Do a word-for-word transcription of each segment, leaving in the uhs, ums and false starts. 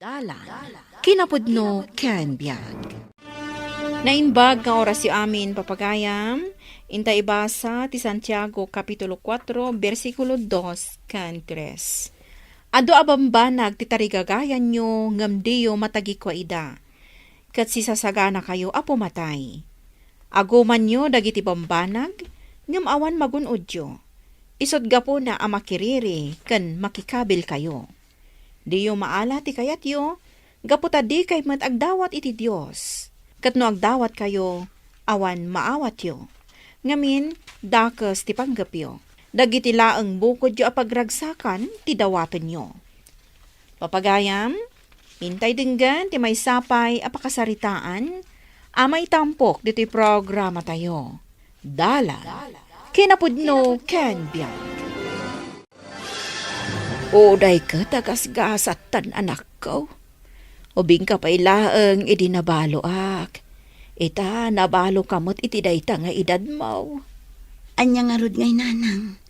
Dalan, kinapudno ken biag. Naimbag nga orasyo amin, papagayam. Inta ibasa ti Santiago, Kapitulo kuatro, bersikulo dos ken tres. Adu a bambanag ti tarigagayanyo, ngem diyo matagikua ida, ket sisasaganakayo a pumatay. Agumanyo dagiti bambanag, ngem awan magun-odyo. Isut' gapuna a makiriri ken makikabilkayo. Diyo maala ti kayatyo, gapu ta dikay met agdawat iti Dios. Ket no agdawatkayo, awan maawatyo. Ngamin, dakes ti panggepyo. Dagiti laeng bukodyo a pagragsakan ti dawatenyo. Papagayam, intay denggen ti maysa pay a pakasaritaan a maitampok ditoy programatayo. Dalan, kinapudno ken biag. Uray ket a gasgasattan, anakko. Ubingka pay laeng idi nabaloak. Ita, nabaloka met iti dayta nga edadmo. Ania ngarud ngay, nanang?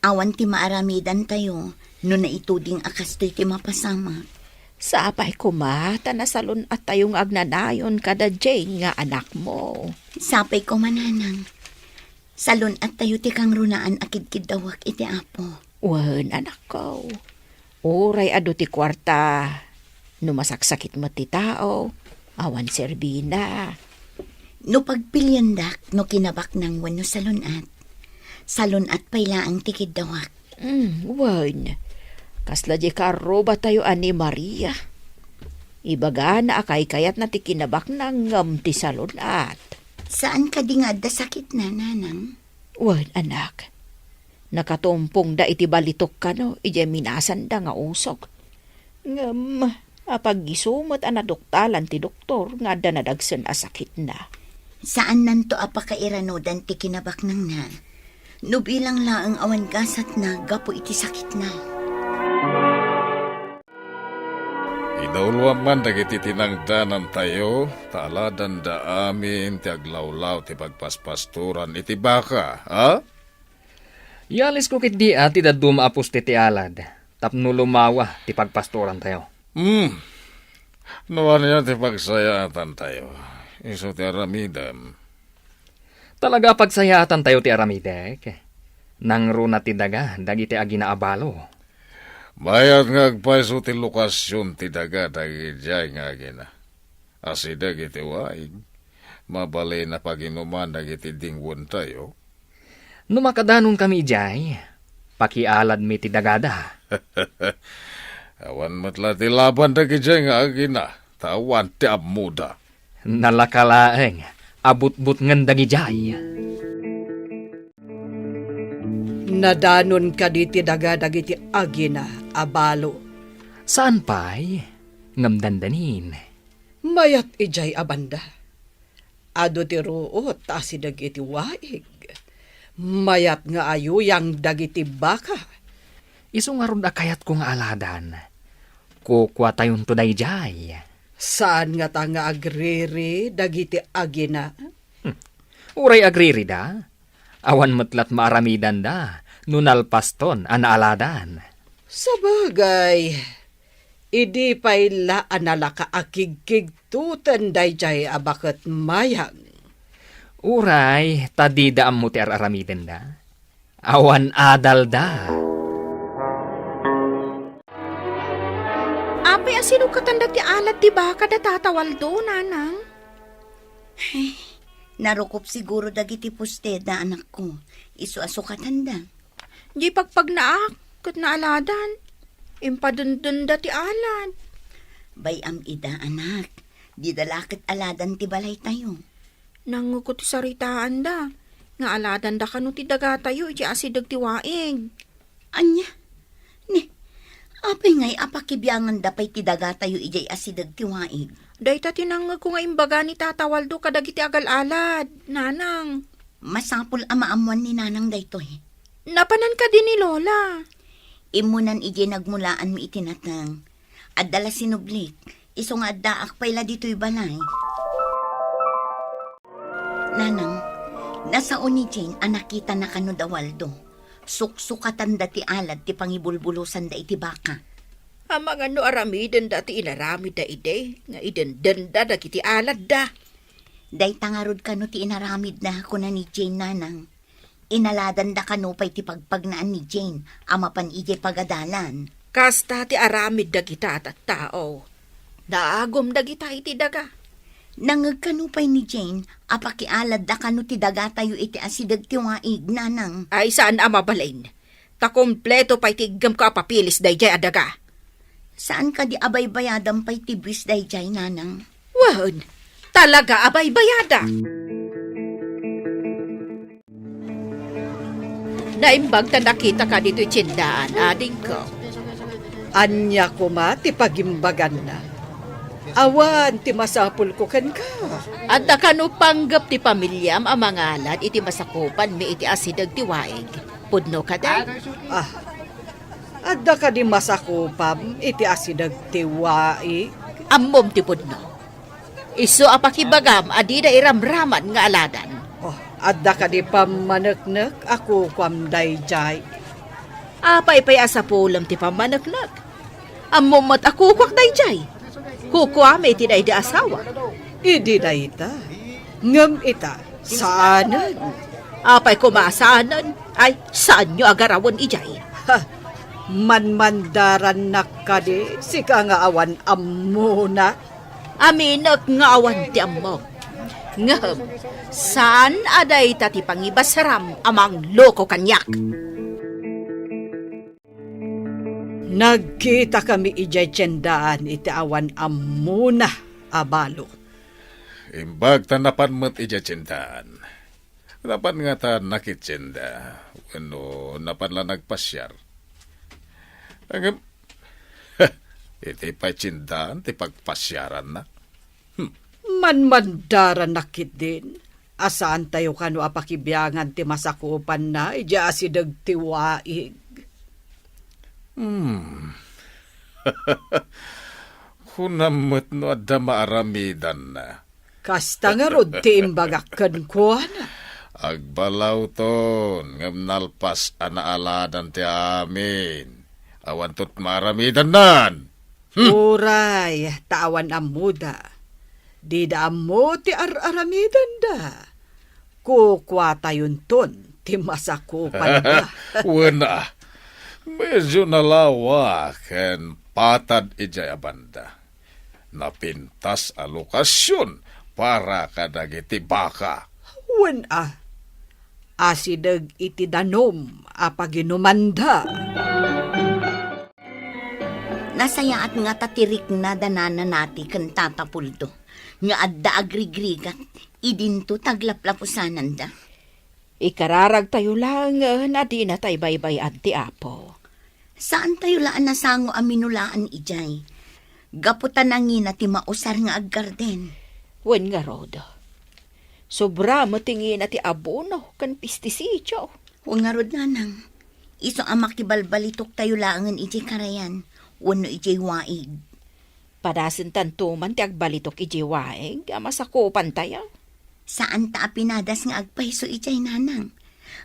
Awan ti maaramidantayo no naituding a kastoy ti mapasamak. Sapay koma ta nasalun-attayo nga agnanayon kada Jane nga anakmo. Sapay koma, nanang. Salun-attayo ti kangrunaan a kidkiddawak iti Apo. Wen, anakko. Uray adu ti kuarta, no masaksakit met ti tao, awan serbina. No pagpiliendak no kinabaknang wenno salun-at, salun-at pay laeng ti kiddawak. Mm, wen, kasla di karrubatayo a ni Maria. Ibagana a kaykayatna ti kinabaknang ngem ti salun-at. Saan kadi nga adda sakitna, nanang? Wen, anak. Nakatumpongda iti balitok kano idiay minasanda nga usog. Ngem, apag isu met a naduktalan ti doktor nga adda nadagsen a sakitna. Saannanto a pakairanudan ti kinabaknangna. No bilang laeng awan gasatna gapu iti sakitna. Idauloan man dagiti tinangdanantayo, ta aladanda amin ti aglawlaw ti pagpaspastoran iti baka, ha? Ialisko ketdi a ti dadduma a puste ti alad, tapno lumawa ti pagpastorantayo. Hmm. No ania ti pagsayaatantayo, isu ti aramidem. Talaga a pagsayaatantayo ti aramidek. Nangruna ti daga dagiti agina a balo. Mayat nga agpayso ti lokasion ti daga dagidiay nga agina. Asideg iti waig, mabalin a paginuman dagiti dingwentayo. No makadanonkami idiay, pakialadmi ti dagada. Awan met la ti laban dagidiay nga agina, ta awan ti ammoda. Nalaka laeng a butbutngen dagidiay. Nadanon kadi ti daga dagiti agina a balo? Saan pay, ngem dandanin. Mayat idiay a banda. Adu ti ruot ta asideg iti waig. Mayat nga ayuyang dagiti baka. Isu ngarud a kayatko nga aladan. Kukuatayonto daydiay. Saan ngata nga agriri dagiti agina? Hmm. Uray agririda, awan met lat maaramidanda no nalpaston a naaladan. Sabagay, idi pay la a nalaka a kigkigtoten daydiay a baket mayang. Uray ta dida ammo ti ar-aramidenda. Awan adalda. Apay a sinukatanda ti alad ti baka da Tata Waldo, nanang? Ay, narukop siguro dagiti posteda, anakko. Isu a sukatanda. Di pagpagnaak ket naaladan. Impadendenda ti alad. Bay-am ida, anak. Dida la ket aladan ti balaytayo. Nangngegko ti saritaanda, nga aladanda kano ti dagatayo iti asideg ti waig. Ania? Ni, apay ngay a pakibianganda pay ti dagatayo idiay asideg ti waig? Dayta ti nangngegko nga imbaga ni Tata Waldo kadagiti agal-alad, nanang. Masapul a maammoan ni nanang daytoy. Napanan kadi ni Lola? Immunan idiay nagmulaanmi iti nateng. Adda la sinublik, isu nga addaak pay la ditoy balay. Nanang, nasao ni Jane a nakitana kano da Waldo. Suksukatanda ti alad ti pangibulbulosanda iti baka. Amangan no aramidenda ti inaramidda idi nga idendenda dagiti aladda. Dayta ngarud kano ti inaramidna, kuna ni Jane, nanang. Inaladanda kano pay ti pagpagnaan ni Jane a mapan idiay pagadalan. Kasta ti aramid dagita a tattao. Naagum dagita iti daga. Nangngeg kano pay ni Jane a pakialadda kano ti dagatayo iti asideg ti waig, nanang. Ay, saan a mabalin. Ta kompleto pay ti iggemko a papeles daydiay a daga. Saan kadi a baybayadam pay ti buis daydiay, nanang? Wen, talaga a baybayada. Naimbag ta nakitaka ditoy tiendaan, adingko. Ania koma ti pagimbaganna? Awan ti masapulko kenka. Adda kano panggep ti familiam a mangalad iti masakupanmi iti asideg ti waig? Pudno kadi? Ah, adda kadi masakupam iti asideg ti waig? Ammom ti pudno. Isu a pakibagam a dida iramraman nga aladan. Oh, adda kadi pammaneknek a kukuam daydiay? Apay pay a sapulem ti pammaneknek? Ammom met a kukuak daydiay. Kukuami iti daydi asawa. Idi dayta. Ngem ita, saanen. Apay koma a saanen? Ay, saanyo a garawen idiay. Ha, manmandarannak kadi, sika nga awan ammona? Aminek nga awan ti ammok. Ngem, saan a dayta ti pangibasaram a mangloko kaniak. Nagkitakami idiay tiendaan iti awan ammona a balo. Imbag ta napan met idiay tiendaan. Napan ngata nakitienda, wenno napan la nagpasiar. Ngem, iti pay tiendaan ti pagpasiaranna. Hmm. Manmandarannak ketdin a saantayo kano a pakibiangan ti masakupanna idiay asideg ti waig. Hmm. Kunam met no adda maaramidanna. Kasta ngarud ti imbagak kenkuana. Agbalawton, ngem nalpas a naaladan ti amin. Awanto ti maaramidannan. Hmm. Uray, ta awan ammoda. Dida ammo ti ar-aramidenda. Kukuatayonton ti masakupanda. Wen a, medyo nalawa ken patad idiay a banda. Napintas a lokasion para kadagiti baka. Wen a, asideg iti danum a paginumanda. Nasayaat ngata ti rikna da Nana Nati ken Tata Puldo nga adda agrigrigat idinto ti aglaplapusananda. Ikararagtayo laengen a dinatay baybay-an ti Apo. Saantayo la a nasango a minulaan idiay, gapu ta nangina ti mausar nga aggarden. Wen ngarud, sobra met ti ngina ti abono ken pestisidyo. Wen ngarud, nanang, isu a makibalbalitoktayo laengen idiay karayan wenno idiay waig. Padasentanto man ti agbalitok idiay waig a masakupantayo. Saanta a pinadas nga agpayso idiay, nanang.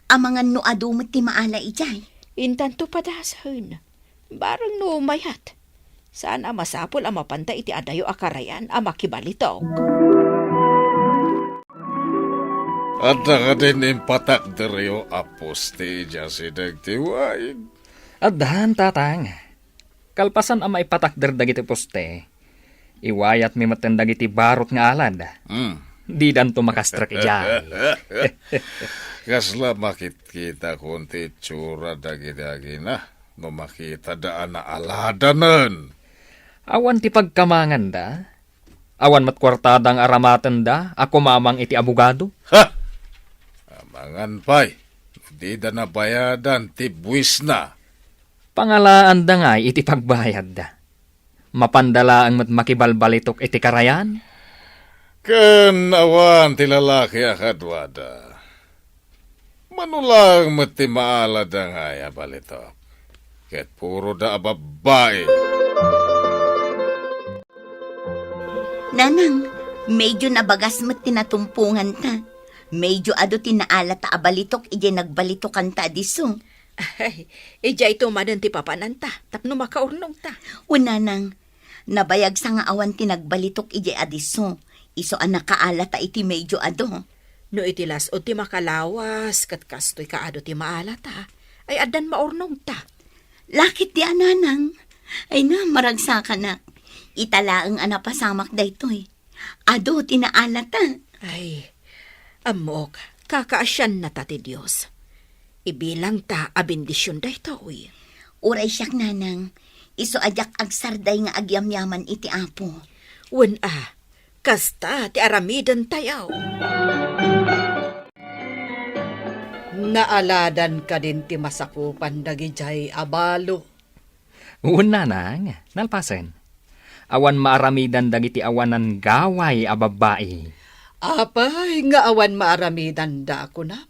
Amangan no adu met ti maala idiay. Intanto padasen. Bareng no mayat. Saan a masapul a mapanta iti adayo a karayan a makibalitok. Adda kadin impatakderyo a poste idiay asideg ti waig? Addan, tatang. Kalpasan a maipatakder dagiti poste, iwayatmi metten dagiti barut nga alad. Hmm. Didanto makastrek idiay. Kasla makitkitakon ti itsura dagiti agina no makitada a naaladanen. Awan ti pagkamanganda. Awan met kuartada nga aramatenda a kumamang iti abogado. Ha! Amangan pay, dida nabayadan ti buisna. Pangalaanda ngay iti pagbayadda. Mapanda laeng met makibalbalitok iti karayan. Ken awan ti lalaki a kaduada. Mano laeng met ti maalada ngay a balitok. Ket puroda a babbai. Nanang, medyo nabagas met ti natumponganta. Medyo adu ti naalata a balitok idiay nagbalitokan ta a disso. Ay, idiayto manen ti papananta, tapno makaurnongta. Wen, nanang, nabayagsa nga awan ti nagbalitok idiay a disso, isu a nakaalata iti medyo adu. No iti las-ud ti makalawas, ket kastoy kaadu ti maalata, ay addan maurnongta. Lakit ti a, nanang. Ay na, maragsakanak. Ita laeng a napasamak daytoy. Adu ti naalata. Ay, ammok, kakaasiannata ti Dios. Ibilangta a bendision daytoy. Uray siak, nanang, isu a diak agsarday nga agyamyaman iti Apo. Wen a, kasta ti aramidentayo. Naaladan kadin ti masakupan dagidiay a balo? Wen, nanang, nalpasen. Awan maaramidan dagiti awanan gaway a babbai. Apay nga awan maaramidanda, kunam?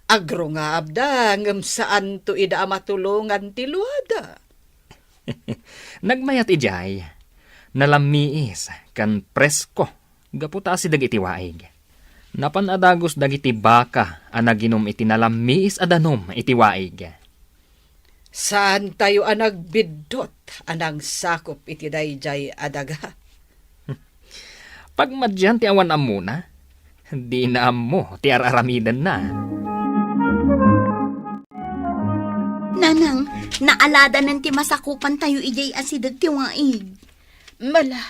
Agrungaabda ngem saanto ida a matulongan ti luada. Nagmayat idiay, nalammiis ken presko gapu ta asideg iti waig. Napan a dagus dagiti baka a naginum iti nalammiis a danum iti waig. Saantayo a nagbiddut a nangsakup iti daydiay a daga. Pagmadian ti awan ammona, dina ammo ti ar-aramidenna. Nanang, naaladanen ti masakupantayo idiay asideg ti waig. Mala,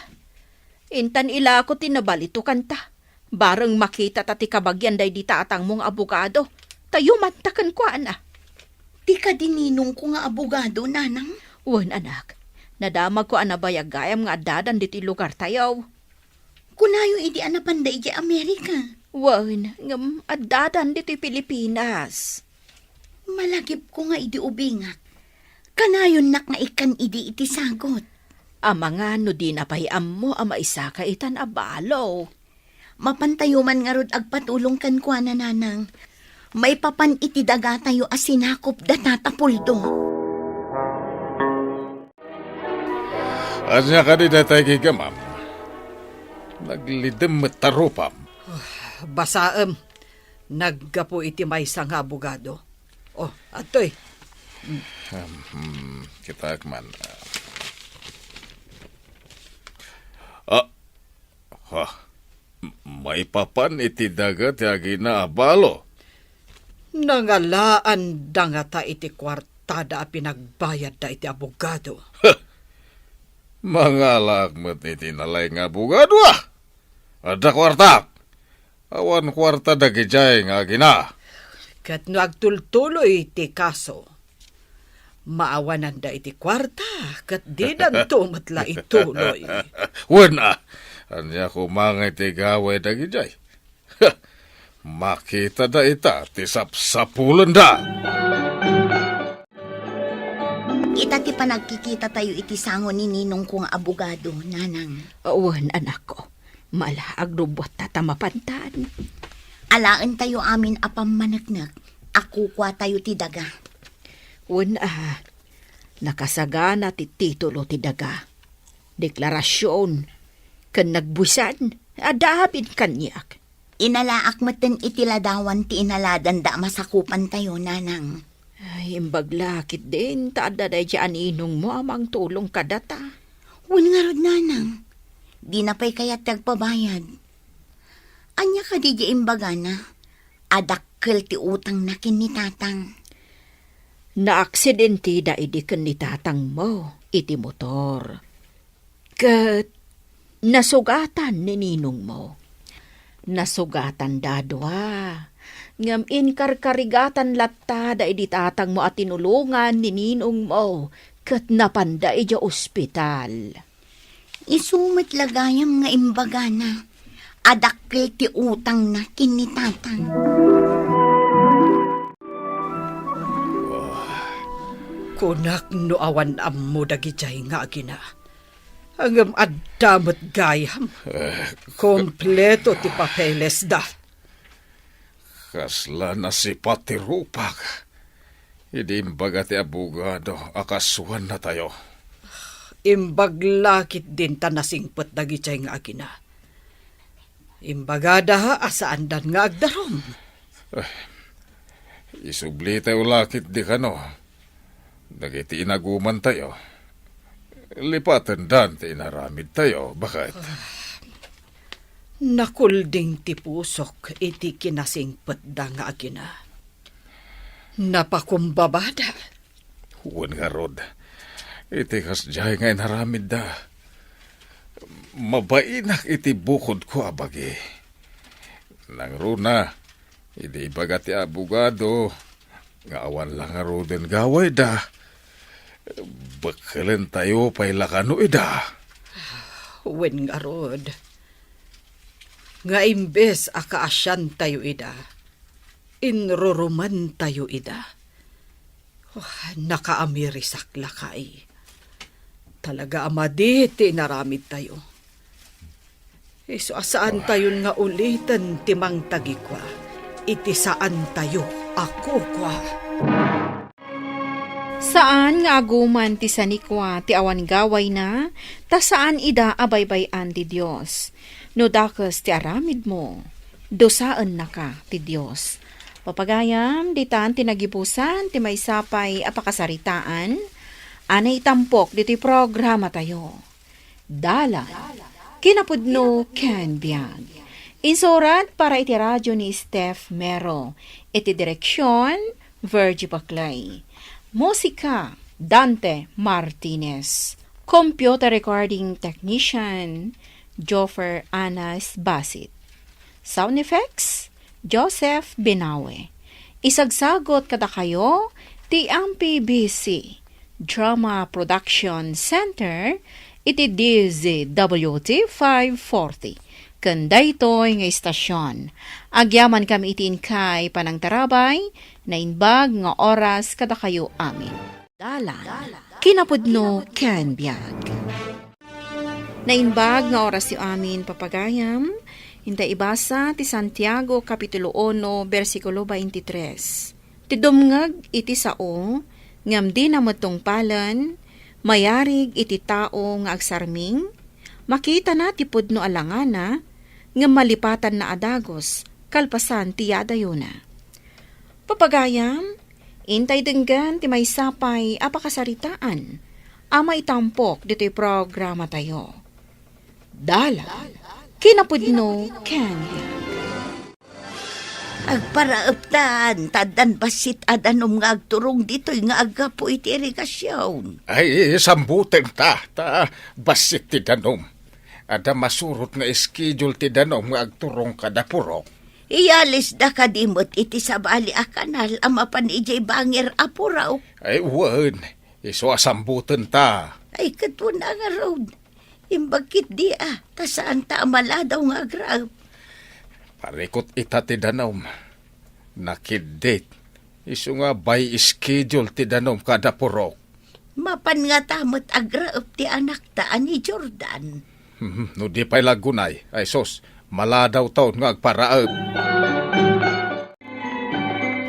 intan ilako ti nabalitokanta. Bareng makitata ti kabagian daydi tatangmo nga abogado, ta yumanta kenkuana. Ti kadi ninongko nga abogado, nanang? Wen, anak. Nadamagko a nabayag gayam nga addadan ditoy lugartayo. Kunayo idi a napanda idiay Amerika. Wen, ngem addadan ditoy Pilipinas. Malagipko nga idi ubingak, kanayonnak nga ikkan idi iti sagut. Amangan no dina pay ammo a maisaka itan a balo. Mapantayo man ngarud agpatulong kenkuana, nanang. Maipapan iti dagatayo a sinakup da Tata Puldo. Ania kadi daytay gigamam? Naglidem met ta rupam. Basaem. Naggapu iti maysa nga abogado. Oh, adtoy. Hmm, kitaek man. Ah, ha, maipapan iti daga ti agina a balo. Nangalaanda ngata iti kuartada a pinagbayadda iti abogado. Mangalaak met iti nalaing nga abogado, ah! Adda kuartak! Awan kuarta dagidiay nga agina. Ket no agtultuloy ti kaso, maawananda iti kuarta, ket didanto met la ituloy. Wen a, ania koma nga iti gaway dagidiay? Makitada ita ti sapsapulenda. Ita ti panagkikitatayo iti sango ni ninongko nga abogado, nanang. Wen, anakko. Mala, agrubuatta ta mapantan. Alaentayo amin a pammaneknek a kukuatayo ti daga. Wen a, nakasagana ti titulo ti daga. Deklarasion, ken nagbusan, adda amin kaniak. Inalaak metten iti ladawan ti inaladanda a masakupantayo, nanang. Ay, imbag la ketdin ta adda daydiay a ninongmo a mangtulong kadata. Wen ngarud, nanang, dina pay kayat ti agpabayad. Ania kadi diay imbagana a dakkel ti utangna ken ni tatang? Naaksidenteda idi ken ni tatangmo iti motor. Ket nasugatan ni ninongmo. Nasugatanda a dua. Ngem inkarkarigatan latta daydi tatangmo a tinulongan ni ninongmo ket napanda idiay ospital. Isu met la gayam nga imbagana a dakkel ti utangna ken ni tatang. Kunak no awan ammo dagidiay nga agina. Ngem adda met gayam. Eh, kompleto ti papelesda. Kasla nasipat ti rupak idi imbaga ti abogado a kasuannatayo. Imbag la ketdin ta nasingpet dagidiay nga agina. Imbagada a saandan nga agdarum. Eh, Isublitayo la ketdi kano dagiti inagumantayo. Lipatendan ti inaramidtayo, baket. Nakulding ti pusok iti kinasingpetda nga agina. Napakumbabada. Wen ngarud, iti kasdiay nga inaramidda, mabainak iti bukodko a bagi. Nangruna, idi ibaga ti abogado nga awan la ngaruden gawayda, bekkelentayo pay la kano ida. Wen ngarud, nga imbes a kaasiantayo ida, inrurumantayo ida. Oh, nakaamirisak lakay. Talaga a madi ti inaramidtayo. Isu a saantayon nga uliten ti mangtagikua iti saantayo a kukua. Saan nga aguman ti sanikua ti awan gawayna, ta saan ida a baybay-an ti Dios. No dakes ti aramidmo, dusaennaka ti Dios. Papagayam, ditan ti nagibusan ti maysa pay a pakasaritaan a naitampok ditoy programatayo. Dalan, kinapudno ken biag. Insurat para iti radio ni Steph Mero. Iti direksion, Virgie Paclay. Musika, Dante Martinez. Computer recording technician, Joffer Anas Basit. Sound effects, Joseph Binawe. Isagsagot kadakayo ti M P B C Drama Production Center iti D Z W T five forty. Ken daytoy nga istasyon, agyamankami iti inkay panangtarabay, naimbag nga oras kadakayo amin. Dalan, kinapudno ken biag. Naimbag nga orasyo amin, papagayam, inta ibasa ti Santiago Kapitulo uno, bersikulo twenty-tres. Ti dumngeg iti sao, ngem dina met tungpalen, mayarig iti tao nga agsarming, makitana ti pudno a langana, ngem malipatanna a dagus, kalpasan ti yadayona. Papagayam, intay denggen ti maysa pay a pakasaritaan a maitampok ditoy programatayo. Dalan, kinapudno ken biag. Agparaeptan, ta addan bassit a danum nga agturong ditoy nga aggapu iti irigasion. Ay, sambutenta, ta bassit ti danum. Adda masurot nga schedule ti danum nga agturong kada purok. Iyalisda kadi met iti sabali a kanal a mapan idiay bangir a purok? Ay, wen. Isu a sambutenta. Ay, ket wen a ngarud. Imbag ketdi a, ta saanta a maladaw nga agraep. Parikut ita ti danum. Nakiddit. Isu nga by schedule ti danum kada purok. Mapan ngata met agraep ti anakta a ni Jordan. Hmm, no di pay la aggunay, ay sus, maladawton nga agparaep.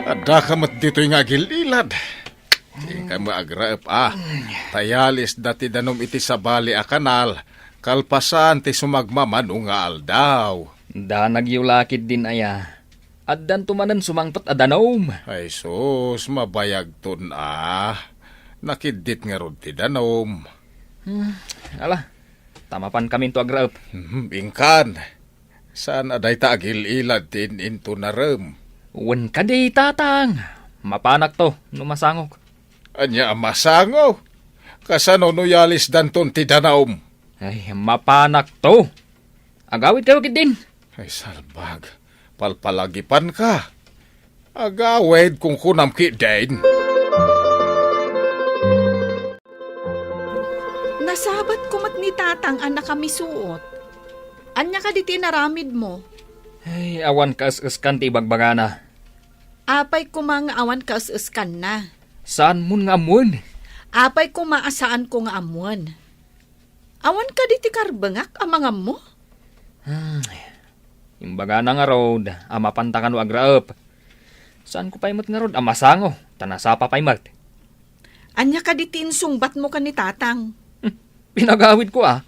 Addaka met ditoy nga agil-ilad. Dika met agraep a. Ta iyalisda ti danum iti sabali a kanal, kalpasan ti sumagmamano nga aldaw. Danagyo la ketdin aya. Addanto manen sumangpet a danum. Ay sus, mabayagton a. Nakiddit ngarud ti danum. Hmm, ala, ta mapankaminto agraep. Hmm, inkan. Saan a dayta agil-ilad ti in-intonarem? Wen kadi, Tatang. Mapanakto no masangok. Ania a masango? Kasano no iyalisdanton ti danum? Ay, mapanakto. Agawidkayo ketdin. Ay, salbag. Palpalagipanka. Agawid, kunkunam ketdin. Nasabatko met ni Tatang a nakamisuot. Ania kadi ti inaramidmo? Ay, awan kaes-eskan ti ibagbagana. Apay koma nga awan kaes-eskanna? Saanmon nga ammoen? Apay koma a saanko nga ammoen? Awan kadi ti karbengak a mangammo? Hmm. Imbagana ngarud a mapanta kano agraep. Saanko pay met ngarud a masango, ta nasapa pay met. Ania kadi ti insungbatmo ken ni Tatang? Hmm. Pinagawidko a,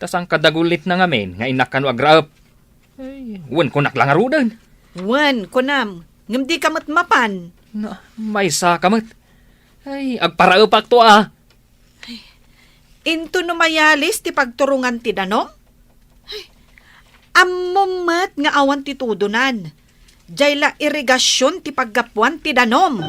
ta saan kadagulitna ngamin nga innak kano agraep. Ay, wen kunak la ngaruden. Wen, kunam, ngem dika met mapan. Na, maysa ka met. Ay, agparaepakto a. Into no mayalis ti pagturongan ti danom? Ay, ammom met nga awan ti tudonan. Diay la irigasion ti paggapuan ti danom.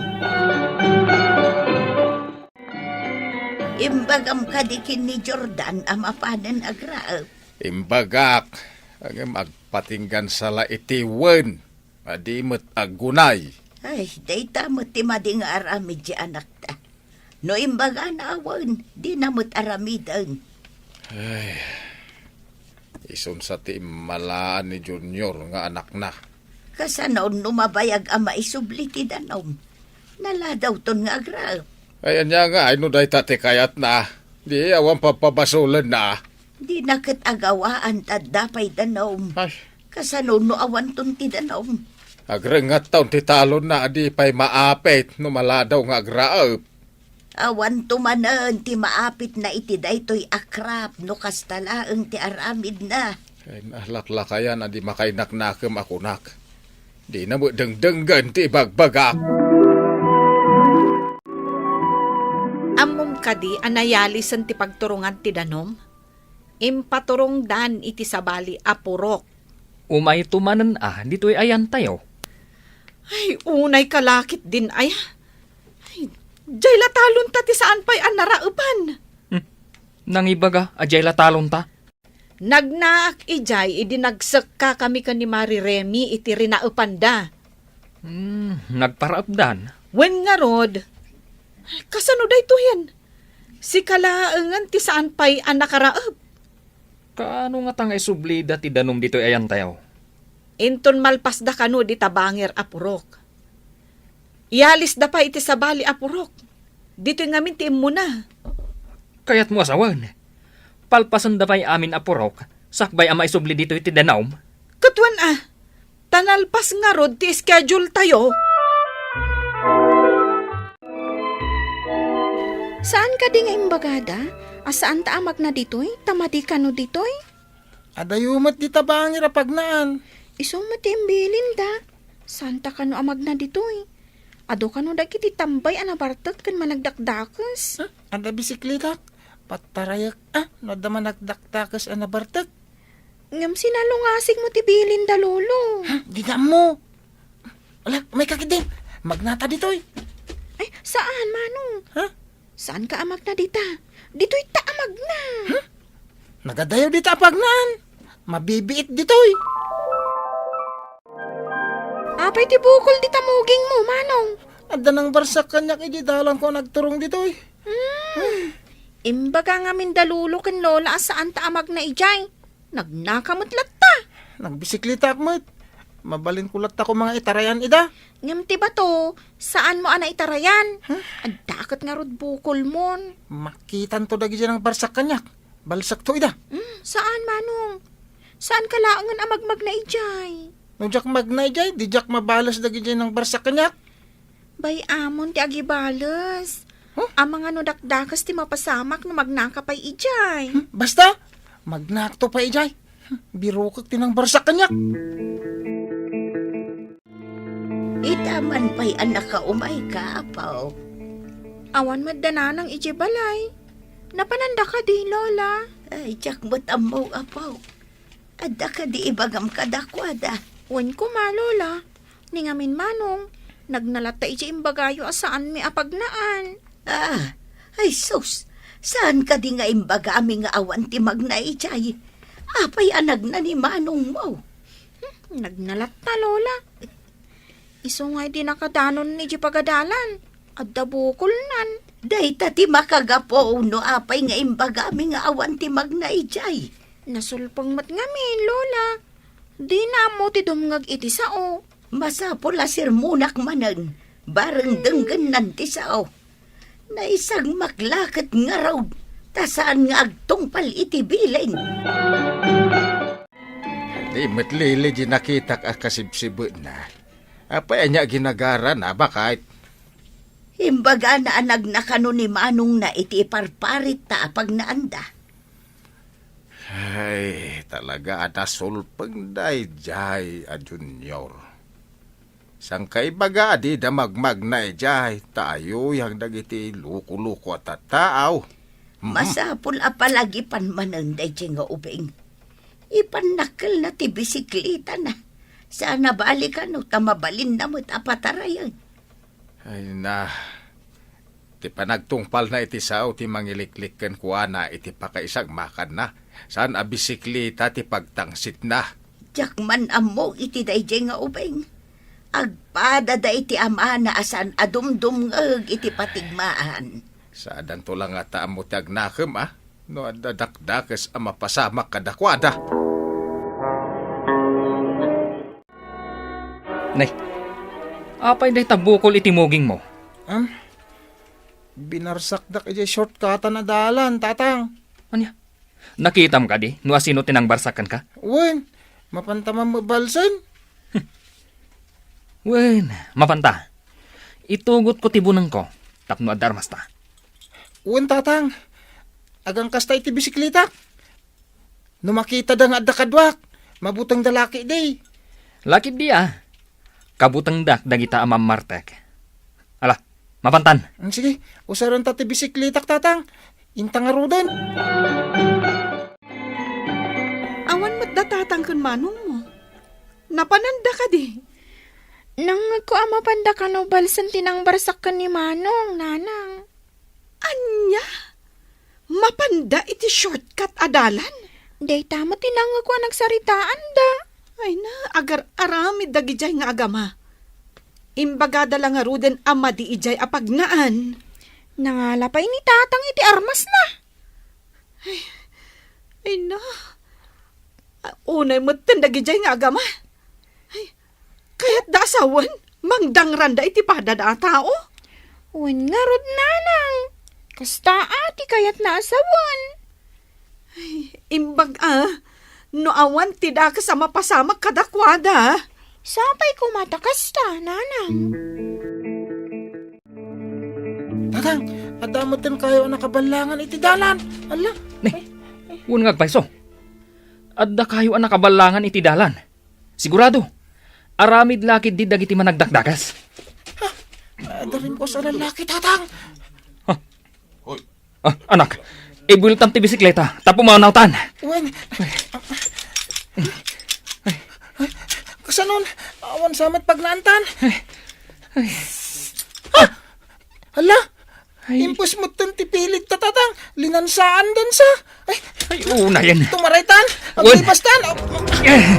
Imbagam kadi ken ni Jordan a mapanen agraep? Imbagak, ngem agpatinggan sa la iti wen a di met aggunay. Ay, dayta met ti madi nga aramid ti anakta. No imbagana a wen, dina met aramiden. Ay, isun sa ti immalaan ni Junior nga anakna. Kasano no mabayag a maisubli ti danom? Naladawton nga agraep. Ay, ania ngay no dayta ti kayatna? Di awan pagpabasolenna. Dina ket agawaan ta adda pay danom. Ay. Kasano no awanton ti danom? Agrengetton ti talonna a di pay maapit no maladaw nga agraep. Awanto manen ti maapitna iti daytoy a krap no kasta laeng ti aramidna. Ay, nalaklakayan a di makainaknakem a kunak. Dina met dengdenggen ti ibagbagak. Ammom kadi a nayalisen ti pagturongan ti danom? Impaturongdan iti sabali a purok. Umayto manen a ditoy ayantayo. Ay, unay ka la ketdin aya. Ay, diay la talonta ti saan pay a naraepan. Hmm. Nangibaga a diay la talonta? Nagnaak idiay idi nagsekkakami ken ni Mari Remy iti rinaepanda. Hmm, nagparaepdan. Wen ngarud, kasano daytoyen? Sika laengen ti saan pay a nakaraep. Kaano ngata nga isublida ti danom ditoy ayantayo? Inton malpasda kano dita bangir a purok. Iyalisda pay iti sabali a purok. Ditoy ngamin ti immuna. Kayatmo a sawen, palpasenda pay amin a purok sakbay a maisubli ditoy ti danom? Ket wen a, ta nalpas ngarud ti schedule tayo. Saan kadi nga imbagada a saanta a magna ditoy ta madi kano ditoy? Adayo met dita bangir a pagnaan. Isu met ti imbilinda. Saanta kano a magna ditoy? Adu kano dagiti tambay a nabartek ken managdakdakes? Huh? Adda bisikletak? Patarayek a no adda managdakdakes a nabartek. Ngem sinalungasig mo ti bilinda, Lolo. Huh? Dida ammo. Ala, umayka ketdin. Magnata ditoy. Ay, saan, Manong? Huh? Saanka a magna dita? Ditoy ta a magna. Hmm? Nagadayo dita a pagnaan. Mabibiit ditoy. Apay ti bukol dita mugingmo, Manong? Adda nangbarsak kaniak idiay dalanko a nagturong ditoy. Hmm. Imbaga ngamin da Lolo ken Lola a saanta a magna idiay. Nagnaka met latta. Nagbisikletaak met. Mabalinko latta koma nga itarayan ida. Ngem ti bato, saanmo a naitarayan? Huh? Adda ket ngarud bukolmon. Makitanto dagidiay nangbarsak kaniak. Balsekto ida. Hmm, saan, Manong? Saanka laengen a magmagna idiay? No diak magna idiay, di diak mabales dagidiay nangbarsak kaniak. Bay-amon ti agibales. Huh? Amangan no dakdakes ti mapasamak no magnaka pay idiay. Hmm, basta, magnakto pay idiay. Hmm, birokek ti nangbarsak kaniak. Ita man pay a nakaumayka, Apo. Awan met da Nanang idiay balay. Napananda kadi, Lola? Ay, diak met ammo, Apo. Adda kadi ibagam kadakuada? Wen koma, Lola. Ni ngamin, Manong, nagna latta idiay imbagayo a saanmi a pagnaan. Ah, ay sus, saan kadi nga imbagami nga awan ti magna idiay? Apay a nagna ni Manongmo? Hmm, nagna latta, Lola. Isu nga idi nakadanon idiay pagadalan, adda bukolnan. Dayta ti makagapu no apay nga imbagami nga awan ti magna idiay. Nasulpeng met ngamin, Lola. Dina ammo ti dumngeg iti sao. Masapul a sermonak manen, bareng denggennan ti sao. Naisagmak la ket ngarud, ta saan nga agtungpal iti bilin. Di met Lily di nakitak a kasibsibetna. Apay ania ginagarana, baket? Imbagana a nagna kano ni manongna iti iparparita a pagnaanda. Ay, talaga a nasulpeng daydiay a Junior. Saan ka ibaga a dida magmagna idiay, ta ayuyang dagiti loko-loko a tattaaw. Mhm. Masapul a palagipan manen daydiay nga ubing. Ipannakkelna ti bisiklitana. Saan a balikan no ta mabalinna met a patarayen. Ay na, ti panagtungpalna iti sao ti mangiliklik kenkuana iti pakaisagmakanna. Saan a bisiklita ti pagtangsitna. Diak man ammo iti daydiay nga ubing. Agpadada iti amana a saan a dumdumngeg iti patigmaan. Saadanto la ngata ammo ti agnakem, a? No adda dakdakes a mapasamak kadakuada. Nay, apay dayta bukol iti mugingmo? Am, binarsakdak idiay shortcutan a dalan, Tatang. Ania? Nakitam kadi no asino ti nangbarsak kenka? Wen, mapanta man mabalsen. Wen, mapanta. Itugotko ti bunengko tapno adda armasta. Wen, Tatang. Agangkasta iti bisikletak. No makitada nga adda kaduak, mabutengda la ketdi. La ketdi, a. Kabutengdak dagita a mammartek. Ala, mapantan. Mm, sige, usarenta ti bisikletak, Tatang. Inta ngaruden. Awan met da Tatang ken Manongmo. Napananda kadi? Nangngegko a mapanda kano balsen ti nangbarsak ken ni Manong, Nanang. Ania? Mapanda iti shortcut a dalan? Dayta met ti nangngegko a nagsaritaanda. Ay na, agar-aramid dagidiay nga agama. Imbagada la ngaruden a madi idiay a pagnaan. Nangala pay ni Tatang iti armasna. Ay, ay na. A, unay metten dagidiay nga agama. Ay, kayatda a sawen, mangdangranda iti padada a tao? Wen ngarud, Nanang. Kasta a ti kayatna a sawen. Ay, imbag a, no awan ti dakes a mapasamak kadakuada. Sapay koma ta kasta, Nanang. Tatang, adda metten kayo a nakaballangan iti dalan. Ala. Ni, wen nga agpayso. Adda kayo a nakaballangan iti dalan. Sigurado. Aramid la ketdi dagiti managdakdakes. Ha? Adda rin ko sa lalaki, Tatang. Ha? Hoy. Ah, anak, ibueltam ti bisikleta, ta pumanawtan. Wen. Kasanon, awan sa met pagnaantan. Ay. Ay. Ah! Hala! Ay. Impus mo ti pilit ta, Tatang. Linansaan dansa. Ay. Ay, unayen. Tumaraytan. Wen. Aglibastan. Eh.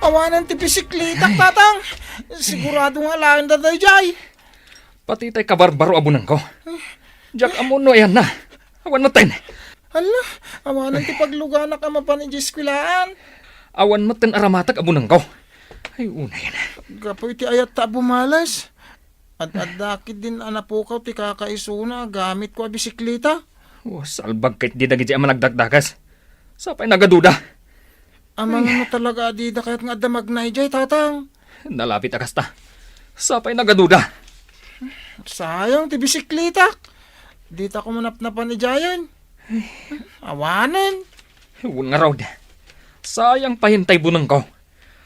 Awanan ti bisikleta, Tatang. Sigurado nga alaen da daydiay. Pati tay kabarbaro a bunengko. Diak ammo no ayanna. Awan metten. Hala, awanan ti pagluganak a mapan idiay eskwelaan. Awan metten aramatek a bunengko. Ay, unayen. Gapu iti ayatta a bumales. Ad-adda ketdin a napukaw ti kakaisuna a gamitko a bisikleta. Oh, salbag ketdi dagiti a managdakdakes. Sapay nagaduda. Amangano talaga a dida kayat nga adda magna idiay, Tatang? Nalapit a kasta. Sapay nagaduda. Sayang ti bisikletak. Dita ko manapnapan idiayen. Awanen. Wen ngarud. Sayang pay tay bunengko.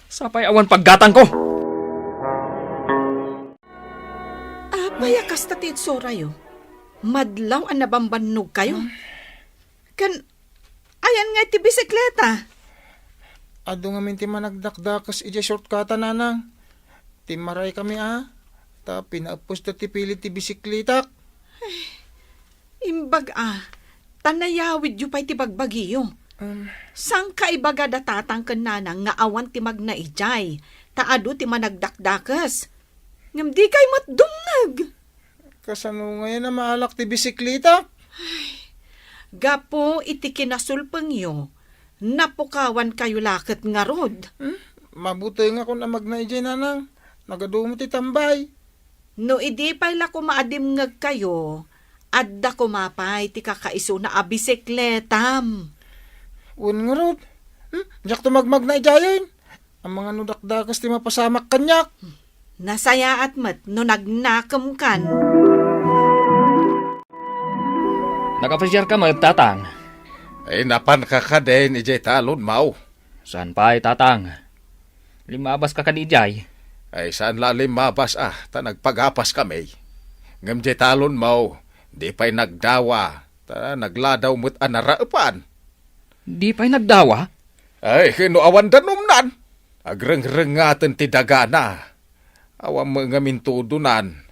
Sapay awan paggatangko. Apay a kasta ti itsorayo? Madlaw a nabambannogkayo? Ken ayan nga iti bisikleta? Adu ngamin ti managdakdakes idiay shortcut-a, Nanang. Timmaraykami a, ta pinaeppesda ti pilit ti bisikletak. Imbag a, ta nayawidyo pay ti bagbagiyo. Um. Saan ka ibaga da tatang ken nanang nga awan ti magna idiay, ta adu ti managdakdakes? Ngem dikay met dumngeg. Kasano ngayen a maalak ti bisikletak? Gapu iti kinasulpengyo, napukawankayo la ket ngarud. Hmm? Mabutengakon a magna idiay, Nanang. Nagadu met ti tambay. No idi pay la koma a dimngegkayo, adda koma pay ti kakaisuna a bisikletam. Wen ngarud, hmm? Diakto magmagna idiayen. Amangan no dakdakes ti mapasamak kaniak. Nasayaat met no nagnakemkan. Nakapasiarka met, Tatang? Ay, napanka kadin idiay talon, Maw. Saan pay, Tatang? Limmabas ka kadi idiay? Ay, saan la limmabas, ah, ta nagpagapas kami. Ngem diay talon mo, di pay nagdawa, ta nagladaw met a naraepan. Di pay nagdawa? Ay, ken no awan danumnan, agrengrengaten ti dagana. Awan met ngamin tudonan.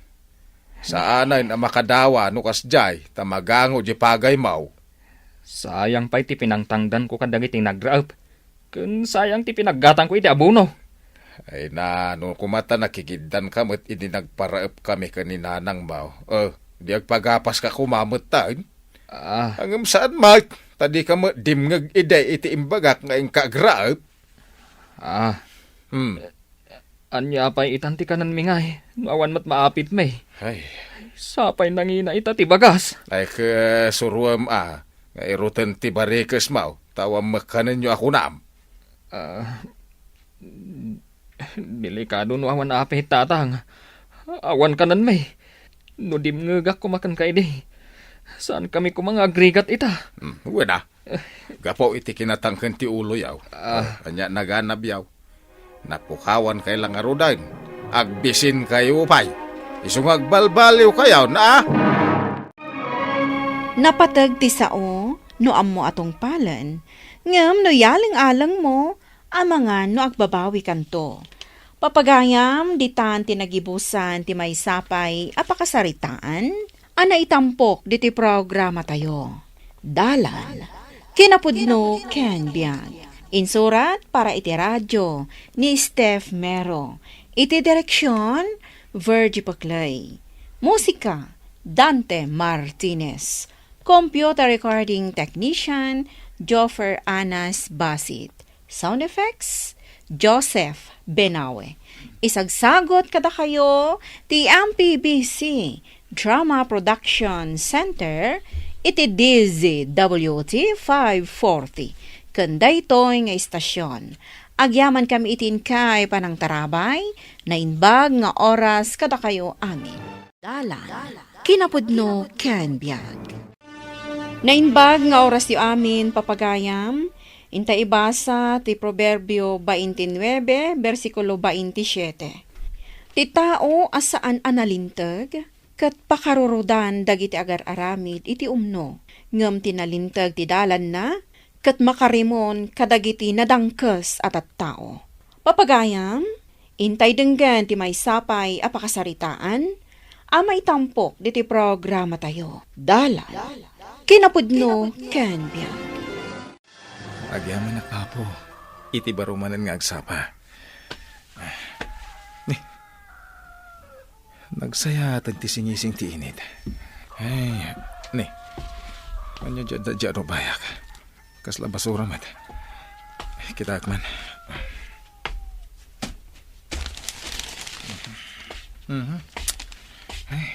Saanen a makadawa no kasdiay, ta magango diay pagaymo. Sayang pay ti pinangtangdanko kadagiti nagraep, ken sayang ti pinaggatangko iti abono. Ay na, no koma ta nakigiddanka met idi nagparaepkami ken ni nanangmo, eh, di agpagapaska koma metten? Ah. Ngem saan met, ta dika met dimngeg idi iti imbagak nga inka agraep. Ah. Hmm. Ania pay itan ti kanenmi ngay, no awan met maapitmi? Ay. Sapay nangina ita ti bagas. Ay, ke, suroem a, nga iruten ti barikesmo, ta awan met kanenyo a kunam. Ah, delikado no awan apit, tatang. Awan kanenmi. No dimngegak koma kenka idi, saankami koma nga agrigat ita. Hmm, wen a. Gapu iti kinatangken ti uloyo. Ah. Ania, naganabyo? Napukawankayo la ngaruden. Agbisinkayo pay. Isu nga agbalbaliwkayo, na? Napateg ti sao no ammo a tungpalen, ngem no yaleng-alengmo, amangan no agbabawikanto. Papagayam, ditan ti nagibusan ti maysa pay a pakasaritaan a naitampok ditoy programatayo. Dalan, kinapudno ken biag. Insurat para iti radio ni Steph Mero. Iti direksion, Virgie Paclay. Musika, Dante Martinez. Computer recording technician, Joffer Anas Basit. Sound effects, Joseph Benawe. Isagsagot kadakayo ti M P B C Drama Production Center iti D Z W T five forty. Ken daytoy nga istasyon, agyamankami iti inkay panangtarabay, naimbag nga oras kadakayo amin. Dalan, kinapudno ken biag. Naimbag nga orasyo amin, papagayam, inta ibasa ti Proverbio baintinuebe, bersikulo baintisiete. Ti tao a saan a nalinteg, ket pakarurudan dagiti agar-aramid iti umno, ngem ti nalinteg ti dalanna, ket makarimon kadagiti nadangkes a tattao. Papagayam, intay denggen ti maysa pay a pakasaritaan a maitampok ditoy programatayo. Dalan, kinapudno ken biag. Agyamanak, Apo, iti baro manen nga agsapa. Ni, nagsayaat ti singising ti init. Ay, ni, ania diay adda diay a rubayak? Kasla basura met. Kitaek man. Mhm. Ay.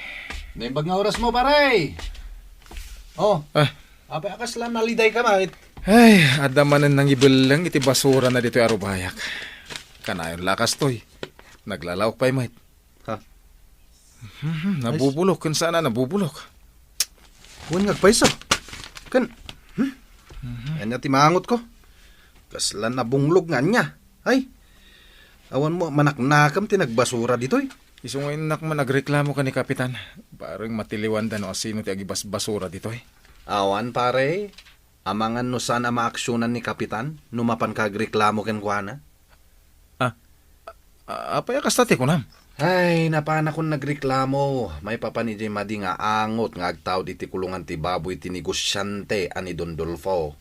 Naimbag nga orasmo, pare! Oh, ah. Apay a kasla nalidayka met? Ay, adda manen nangibelleng iti basurana ditoy a rubayak. Kanayon la kastoy. Naglalaok pay met. Ha? Mhm, nabubulok, ken saan a nabubulok. Wen nga agpayso. Ken, hmm? Mhm. Ania ti maangotko? Kasla nabunglog nga ania? Ay, awan mo manaknakam ti nagbasura ditoy. Isu nga innak man agreklamo ken ni Kapitan. Bareng matiliwanda no asino ti agibasbasura ditoy. Awan, pare. Amangan no saan a maaksionan ni Kapitan no mapanka agreklamo kenkuana. Ah, a-, apay a kasta ti kunam? Ay, napanakon nagreklamo maipapan idiay madi nga angot nga agtaud iti kulongan ti baboy ti negosiante a ni Don Dolfo.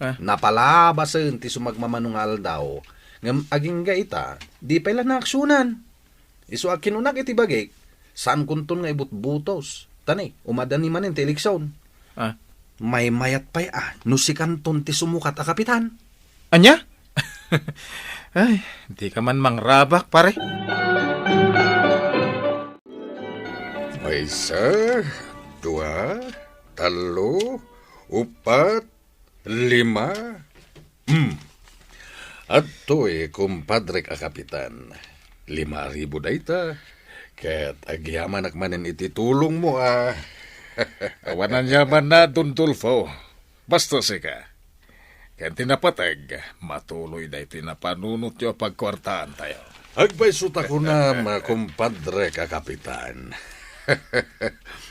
Ah? Napalabasen ti sumagmamano nga aldaw, ngem agingga ita, di pay la naaksionan. Isu a kinunak iti bagik, saankonton nga ibutbutos. Ta ni, umadani manen ti eleksion. Ah. Maymayat pay a no sikanton ti sumukat a kapitan. Ania? Ay, dika man mangrabak, pare. Maysa, dua, tallo, upat, lima. Hmm. Adtoy, kumpadrek a kapitan. Lima a ribu dayta. Ket agyamanak manen iti tulongmo a. Awan aniamanna, Don Dolfo. Basta sika. Ken ti napateg, matuloy daytoy napanunotyo a pagkuartaantayo. Agpayso ta kunam, kumpadre a kapitan.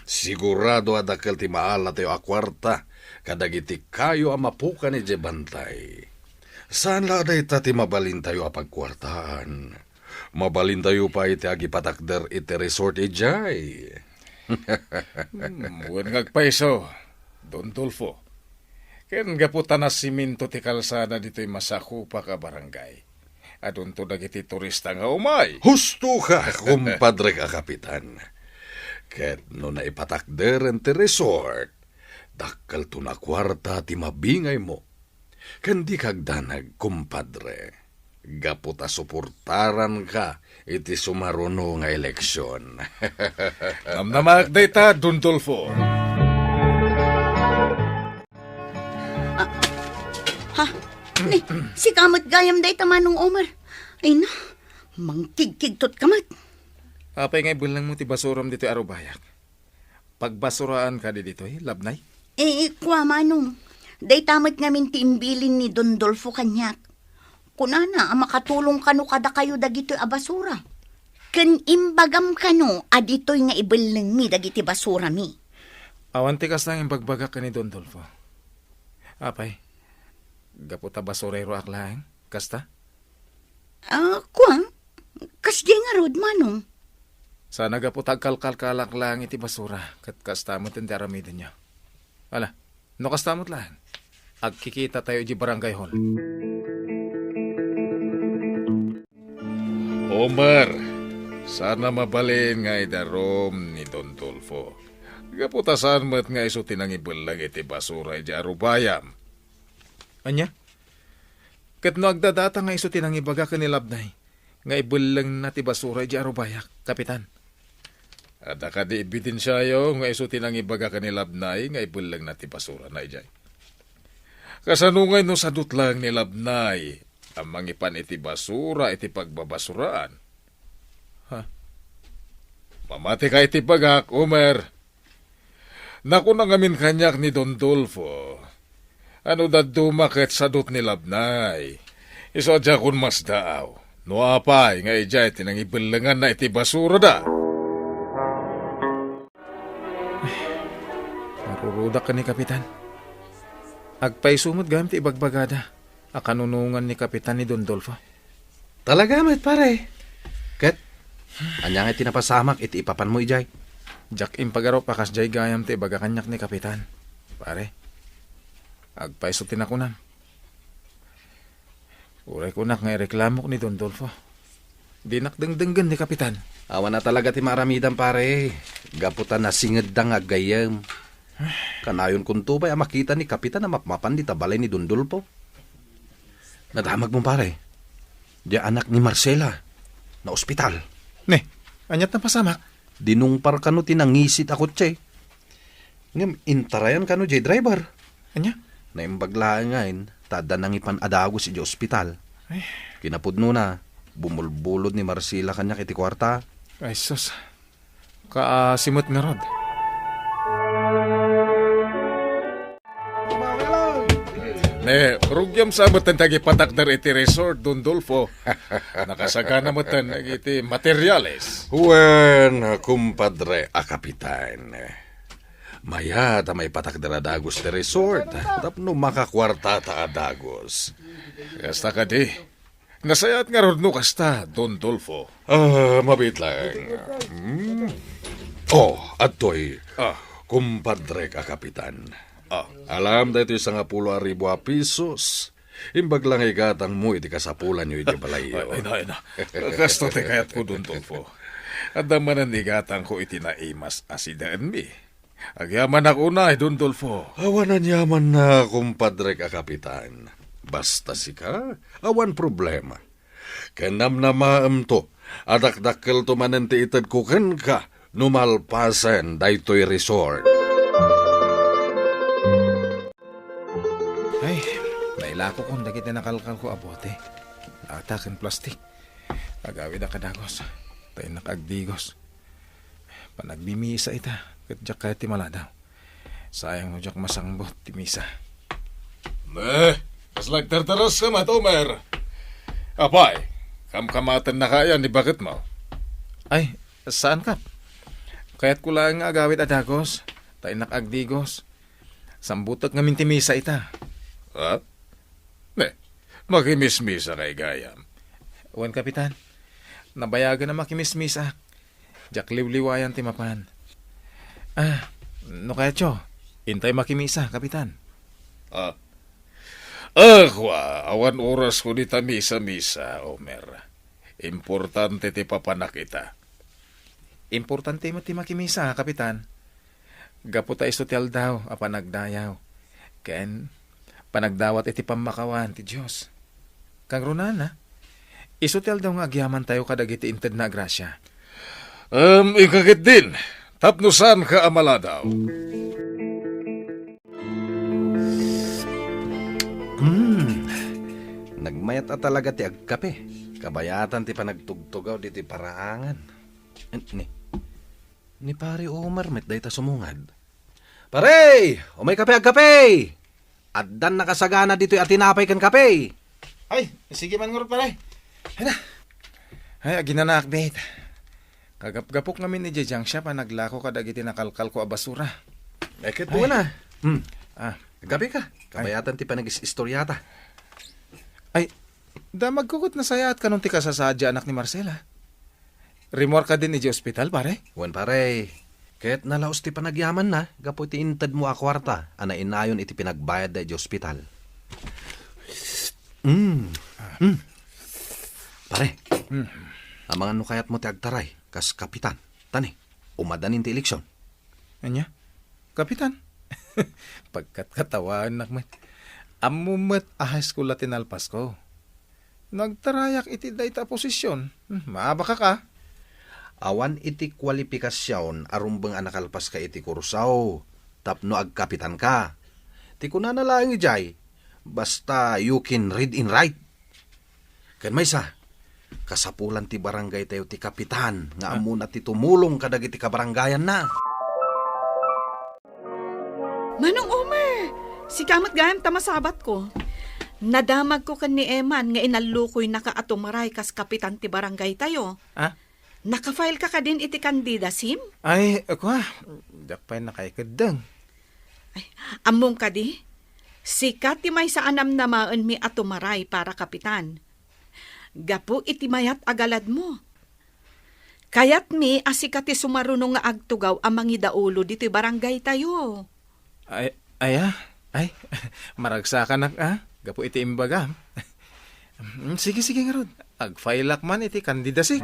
Sigurado a dakkel ti maalatayo a kuarta kadagiti kayo a mapukan idiay bantay. Saan la a dayta ti mabalintayo a pagkuartaan. Mabalintayo pay ti agipatakder iti resort idiay. Hmm, wen nga agpayso, Don Dolfo. Ken gapu ta nasimento ti kalsada ditoy masakupak a barangay, adunto dagiti turista nga umay. Husto ka, kumpadre a kapitan. Ket no naipatakderen ti resort, dakkelto a kuarta ti mabingaymo. Ken dika agdanag, kumpadre, gapu ta suportaranka iti sumaruno nga eleksion. Namnamaak dayta, Don Dolfo. Ah, ha? Ni, sika met gayam dayta, Manong Omer. Ay na, mangkigkigtot ka met. Apay nga ibellengmo ti basuram ditoy arubayak? Pagbasuraan kadi ditoy, Labnay? Eh, kua, Manong. Dayta met ngamin ti imbilin ni Don Dolfo kaniak. Kunana a makatulong kano kadakayo dagitoy a basura. Ken imbagam kano a ditoy nga ibellengmi dagiti basurami. Awan ti kasta nga imbagbagak ken ni Don Dolfo. Apay, gapu ta basureroak laeng, kasta? Ah, kua? Kasdiay ngarud, Manong. Sana gapu ta agkalkalkalak laeng iti basura, ket kasta met ti aramidenyo. Ala, no kasta met laeng, agkikitatayo iti barangay hall. Omer, sana mabalin nga idarum ni Don Dolfo. Gapu ta saan met nga isu ti nangibelleng iti basura iti arubayam. Ania? Ket no agdadata nga isu ti nangibaga ken ni Labnay nga ibellengna ti basura idiay arubayak, Kapitan? Adda kadi ebidensiayo nga isu ti nangibaga ken ni Labnay nga ibellengna ti basurana idiay? Kasano ngay no sadut laeng ni Labnay a mangipan iti basura iti pagbabasuraan? Ha? Mamati ka iti bagak, Omer. Nakuna ngamin kaniak ni Don Dolfo, ano dadduma ket sadut ni Labnay. Isu a diakon masdaaw no apay nga idiay ti nangibellenganna iti basurada. Marurudak ken ni Kapitan. Agpayso met gayam ti ibagbagada a kanunongan ni Kapitan ni Don Dolfo. Talaga met, pare. Ket, ania ngay ti napasamak iti ipapanmo idiay? Diak impagarup a kasdiay gayam ti ibaga kaniak ni Kapitan, pare. Agpayso ti nakunam. Uray kunak nga ireklamok ni Don Dolfo. Dinak dengdenggen ni Kapitan. Awan a talaga ti maaramidam, pare. Gapu ta nasingedda nga aggayyem. Kanayon kunto pay a makita ni Kapitan a mapmapan dita balay ni Don Dolfo. Nadamagmo, pare. Diay anak ni Marcela. Naospital. Ne, aniat napasamak? Dinungpar kano ti nangisit a kotse. Ngem intarayan kano diay driver. Ania? Naimbag laeng ngayen ta adda nangipan a dagus idiay ospital. Ay. Kinapudnona, bumulbulod ni Marcela kaniak iti kuarta. Ay, sus. Kaasi met ngarud. Ne, rugiam sa met ti agipatakder iti resort, Don Dolfo. Nakasagana met iti materiales. Wen, kumpadre a kapitan. Mayat a maipatakder a dagus ti resort tapno makakuartata a dagus. Kasta kadi. Nasayaat ngarud no kasta, Don Dolfo. Ah, mabiit laeng. Hmm. Oh, adtoy. Ah. Kumpadrek a kapitan. Ah. Alam daytoy sangapulo a ribu a pisos. Imbag la nga igatangmo iti kasapulanyo iti balayyo. Ay, ay na, ay na. Kasto ti kayatko, Don Dolfo. Adda manen igatangko iti naimas a sidaenmi. Agyamanak unay, Don Dolfo. Awan aniamanna, kumpadrek a kapitan. Basta sika, awan problema. Ken namnamaemto a dakdakkelto manen ti itedko kenka no malpasen daytoy resort. Ay, nailakokon dagiti nakalkalko a bote, lata ken plastik. Agawidak a dagus, ta innak agdigos. Panagbimisa ita, ket diak kayat ti maladaw. Sayang no diak masangbut ti misa. Ne, Kasla agtartaras ka met, Omer. Apay, kamkamatennaka aya ni baketmo? Ay, saan, Kap. Kayatko laeng nga agawid a dagos, ta innak agdigos. Sambutek ngamin ti misa ita. Ha? Ne, makimismisa kay gayam. Wen, Kapitan. Nabayagen a makimismisaak. Diak liwliwayan ti mapan. Ah, no kayatyo, intay makimisa, Kapitan. Ah. Ah, kua, awan oras ko dita misa-misa, Omer. Importante ti papanak ita. Importante met ti makimisa, Kapitan. Gapu ta isu ti aldaw a panagdayaw ken panagdawat iti pammakawan ti Dios. Kangrunana, isu ti aldaw nga agyamantayo kadagiti intedna a grasia. Em, ikaw ketdin, tapno saanka a maladaw. Hmm. Nagmayat a talaga ti agkape. Kabayatan ti panagtugtugaw ditoy paraangan. Ni, ni Pare Omar met dayta sumungad. "Pare! Umaykape agkape! Addan nakasagana ditoy a tinapay ken kape!" Ay, sige man ngarud, pare. Ay na. Ay, aginanaak, bet. Kagapgapok ngamin idiay junk shop a naglako kadagiti nakalkalko a basura. Eh, ket Ay. Buwan na. Hmm. Ah. Gabi ka. Ay. Kabayatan ti panagis-istoryata. Ay, damagko ket nasayaat kanon ti kasasadianak ni Marcela. Rimmuar kadin idiay ospital, pare? Wen, pare. Ket nalaos ti panagyamanna gapu iti intedmo a kuarta a nainayon iti pinagbayadda idiay ospital. Mm. Mm. Pare, Mm. amangan no kayatmo ti agtaray kas kapitan. Tani, umadanin ti eleksyon. Ania? Kapitan? Pagkatkatawaannak met. Ammom met a high school la ti nalpasko. Nagtarayak iti dayta a posisyon. Hmm, maabakak a. Awan iti kualipikasion a rumbeng a nakalpaska iti kursaw tapno agkapitanka. Ti kunana laeng idiay, basta you can read and write. Ken maysa, kasapulan ti barangaytayo ti kapitan nga Ah. ammona ti tumulong kadagiti kabarangayanna. Manong Omer, sika met gayam ta masabatko. Nadamagko ken ni Eman nga inallukoynaka a tumaray kas kapitan ti barangaytayo. Ah? Nakafile ka kadin iti candidacy-m? Ay, kua, diak pay nakaikeddeng. Ay, ammom kadi? Sika ti maysa a namnamaenmi a tumaray para kapitan. Gapu iti mayat a galadmo. Kayatmi a sika ti sumaruno nga agtugaw a mangidaulo ditoy barangaytayo. Ay, aya? Ay, maragsakanak a, gapu iti imbagam. Mm, sige, sige ngarud. Agfilak man iti candidacy.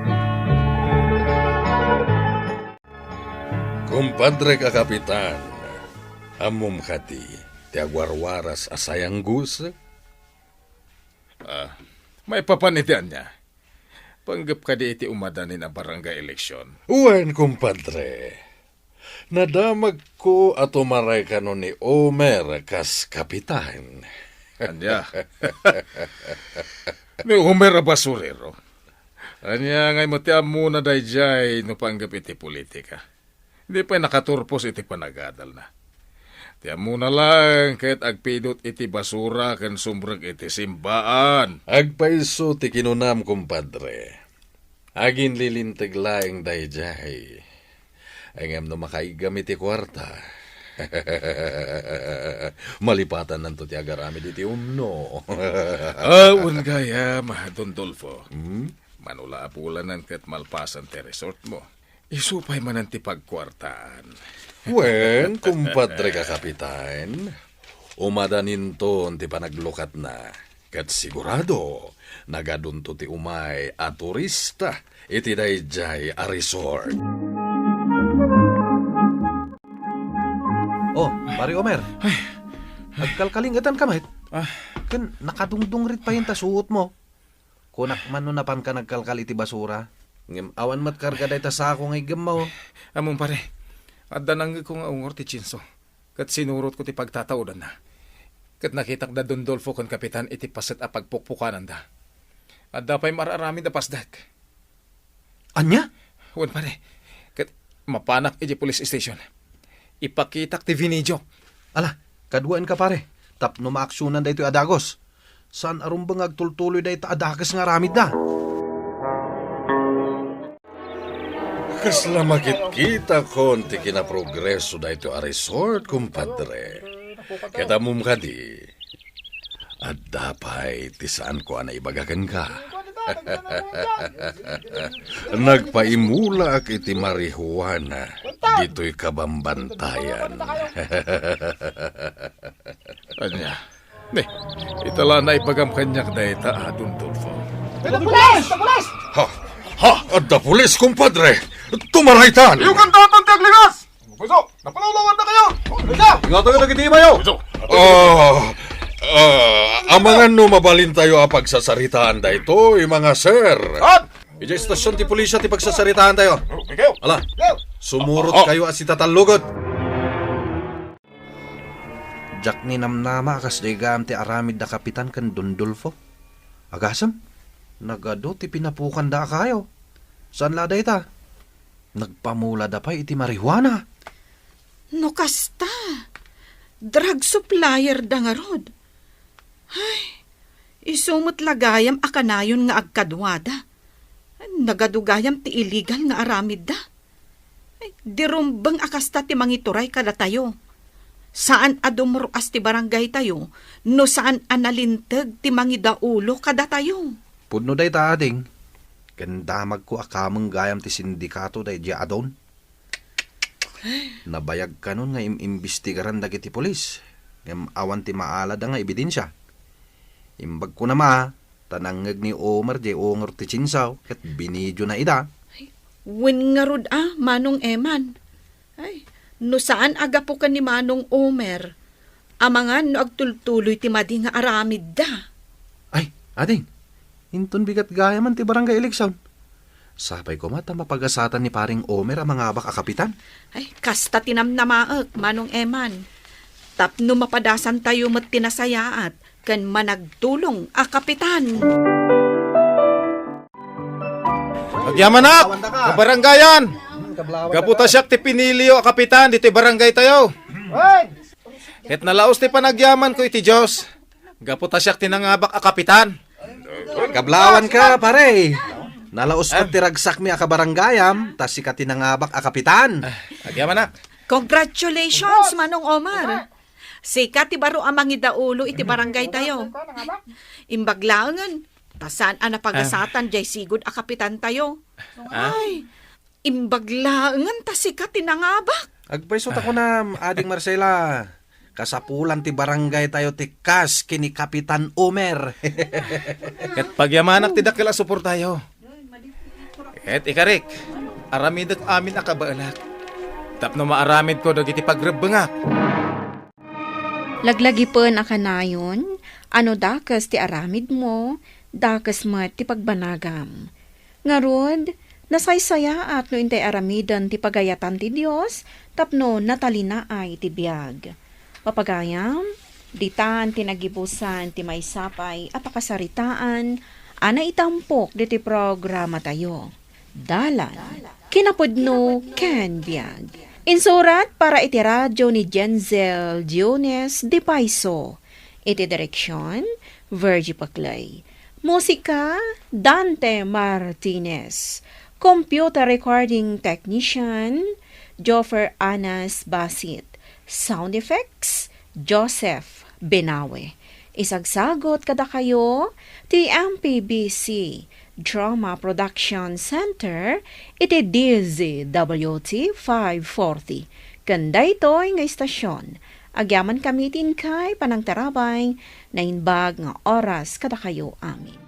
Kumpadrek a kapitan, ammom kadi ti agwarwaras a sayanggus? Ah, maipapan iti ania? Panggep kadi iti umadanin a barangay eleksyon? Wen, kumpadre. Nadamagko a tumaray kano ni Omer kas kapitan. Ania? Ni Omer a basurero? Ania ngay met ti ammona daydiay no panggep iti politika? Di pay nakaturpos iti panagadalna. Ti ammona laeng ket agpidot iti basura ken sumrek iti simbaan. Agpayso ti kinunam, kumpadre. Aginlilinteg laeng daydiay. Ngem no makaiggam iti kuarta, malipatannanto ti agaramid iti umno. Ah, wen gayam, Don Dolfo. Hmm? Mano la a bulanen ket malpasen ti resort mo. Isu pay manen ti pagkuartaan. Wen, kumpadre ka kapitan, umadaninton ti panaglukatna. Ket sigurado, nagadunto ti umay a turista iti daydiay a resort. Oh, Pare Omer. Ay. Agkalkalingetan ka met? Ah. Ken nakadungdungrit payen ta suot mo. Kunak man no napanka nagkalkal iti basura, ngem awan met karga dayta sako nga iggemmo. Ammom, pare, adda nangngegko nga ungor ti tsinso, ket sinurotko ti pagtataodanna. Ket nakitak da Don Dolfo ken Kapitan iti paset a pagpukpukananda. Adda pay mar-aramid a pasdek. Ania? Wen, pare, ket mapanak iti police station. Ipakitak ti video. Ala, kaduaenka, pare, tapno maaksionan daytoy a dagos. Saan a rumbeng nga agtultuloy dayta a dakes nga aramidda. Kasla makitkitakon ti kinaprogreso daytoy a resort, kumpadre. Ket ammom kadi, adda pay ti saanko a naibaga kenka. Nagpaimulaak iti marijuana ditoy kabambantayan. Ania? Ne, ita la naibagam kaniak dayta a Don Dolfo. Adda pulis! Adda pulis! Ha? Ha? Adda pulis, kumpadre! Tumaraytan! Iyo kan daton ti agligas! Puso, napalawlawan na kayo! Puso! Ingatan dagiti imayo! Puso! Ah, ah, amangan no mabalintayo a pagsasaritaan daytoy, mga sir. At Idiay estasyon ti pulisya ti pagsasaritaan tayo. Oh, ikaw. Ala, ikaw. Sumurot Oh, oh. kayo a sitatallugot. Diak ninamnama a kasdiay gayam ti aramid da Kapitan ken Don Dolfo. Agasem, nagadu ti pinapukanda a kayo. Saan la dayta? Nagpamulada pay iti marijuana. No kasta, drug supplier da ngarud. Ay, isu met la gayam a kanayon nga agkaduada. Nagadu gayam ti illegal nga aramidda. Ay, di rumbeng a kasta ti mangituray kadatayo. Saan a dumruas ti barangaytayo no saan a nalinteg ti mangidaulo kadatayo. Pudno dayta, ading, ken damagko a kameng gayam ti sindikato daydiay a Don. Nabayag kanon nga im-imbestigaran dagiti pulis, ngem awan ti maalada nga ebidensia. Imbagko na ma, ta nangngeg ni Omer diay ungor ti chainsaw ket binidiona ida. Ay, wen ngarud a, Manong Eman. Ay, no saan a gapu ken ni Manong Omer, amangan no agtultuloy ti madi nga aramidda. Ay, ading, inton bigat gayaman ti barangay eleksyon. Sapay koma ta mapagasatan ni Paring Omer a mangabak a kapitan. Ay, kasta ti namnamaek, Manong Eman. Tapno mapadasantayo met ti nasayaat ken managtulong a kapitan. Agyamanak, kabarangayan! Gapu ta siak ti piniliyo a kapitan ditoy barangaytayo. Ket nalaus ti panagyamanko iti Dios. Gapu ta siak ti nangabak a kapitan. Kablawan ka, pare. Nalaus met ti ragsakmi a kabarangayam, ta sika ti nangabak a kapitan. Ah, agyamanak. Congratulations, Manong Omar. Sika ti baro a mangidaulo iti barangaytayo. Imbag laengen, ta saan a napagasatan diay sigud a kapitantayo. Ah? Ay, imbag laengen ta sika ti nangabak. Agpayso ta kunam, Ading Marcela, kasapulan ti barangaytayo ti kas ken ni Kapitan Omer. Ket pagyamanak ti dakkel a suportayo. Ket ikarik, aramidek amin a kabaelak, tapno maaramidko dagiti pagrebbengak. Laglagipen a kanayon, a no dakes ti aramidmo, dakes met ti pagbanagam. Ngarud, nasaysayaat no intay aramiden ti pagayatan ti Dios tapno natalinaay ti biag. Papagayam, ditan ti nagibusan ti maysa pay a pakasaritaan a naitampok ditoy programatayo. Dalan, kinapudno, ken biag. Insurat para iti radio ni Jenzel Diones de Paiso. Iti direksion, Virgie Paclay. Musika, Dante Martinez. Computer recording technician, Joffer Anas Basit. Sound effects, Joseph Benawe. Isagsagut kadakayo ti M P B C Drama Production Center iti D Z W T five forty. Ken daytoy nga istasyon, agyamankami ti inkay panangtarabay, naimbag nga oras kadakayo amin.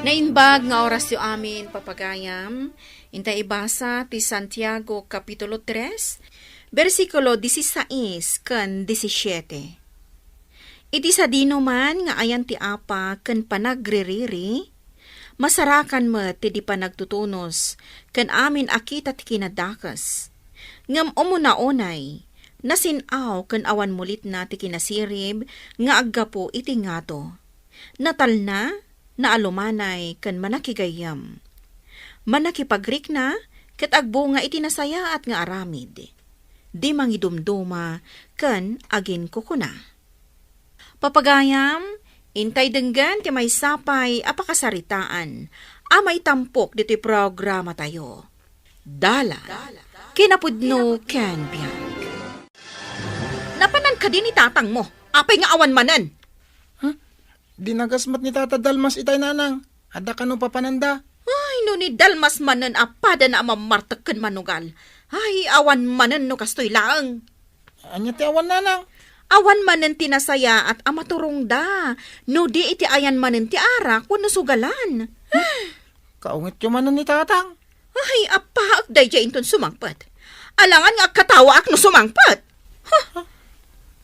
Naimbag nga orasyo amin, papagayam. Intay ibasa ti Santiago Kapitulo tres, bersikulo disisais ken disisiete. Iti sadinoman nga ayan ti apa ken panagririri, masarakan met ti di panagtutunos ken amin a kita ti kinadakes. Ngem umuna unay, nasin-aw ken awan mulitna ti kinasirib nga aggapu iti ngato. Natalna, naalumanay, ken manakigayyem. Manakipagrikna, ket agbunga iti nasayaat nga aramid. Di mangidumduma ken aginkukuna. Papagayam, intay denggen ti maysa pay a pakasaritaan a maitampok ditoy programatayo. Dalan, kinapudno ken biag. Napanan kadi ni tatangmo? Apay nga awan manen? Huh? Dinagas met ni Tata Dalmas itay, nanang. Adda kano papananda? Ay, no ni Dalmas manen a padana a mammartek ken manugal. Ay, awan manen no kastoy laeng. Ania ti awan, nanang? Awan manen ti nasayaat a maturongda, no di iti ayan manen ti arak wenno sugalan. Kaungetyo manen ni tatang. Ay, appaek daydiay inton sumangpet. Alangan nga agkatawaak no sumangpet. Huh?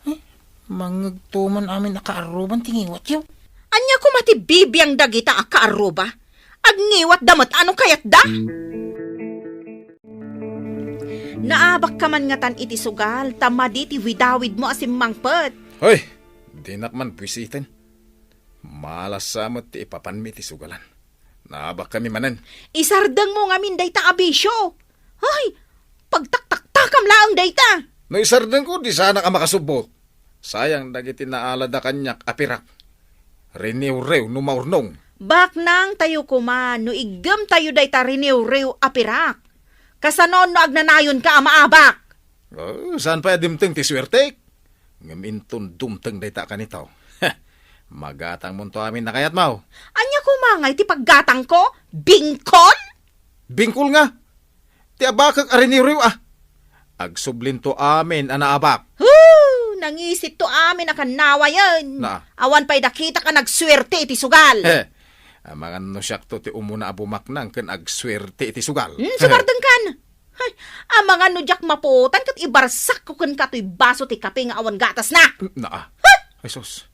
Ay, mangngegto man amin a kaarruban ti ngiwatyo. Ania koma ti bibiang dagita a kaarruba? Agngiwatda met a no kayatda? Naabakka man ngatan iti sugal, ta madi ti widawidmo a simmangpet. Hoy, dinak man buisiten. Malas sa met ti ipapanmi iti sugalan. Naabakkami manen. Isardengmo ngamin dayta a bisio. Ay, pagtaktaktakam laeng dayta. No isardengko, di sanak a makasubbot. Sayang dagiti naalada kaniak a pirak. Riniwriw no maurnong. Baknang tayo koma no iggem tayo dayta riniwriw a pirak. Kasano no agnanayonka a maabak? Oh, saan pay a dimteng ti suertek? Ngem inton dumteng dayta a kanitaw. Magatangmonto amin a kayatmo. Ania koma ngay ti paggatangko? Bingkol? Bingkol nga. Ti abakek a riniwriw a. Agsublinto amin a naabak. Hoo! Nangisitto amin a kannawayen. Na. Awan pay dakitak a nagsuerte iti sugal. He. Amangan no siakto ti umuna a bumaknang ken agsuerte iti sugal. Hmm, sumardengkan. Hay, amangan no diak mapuotan ket ibarsakko kenka toy baso ti kape nga awan gatasna. Na. Ay sus,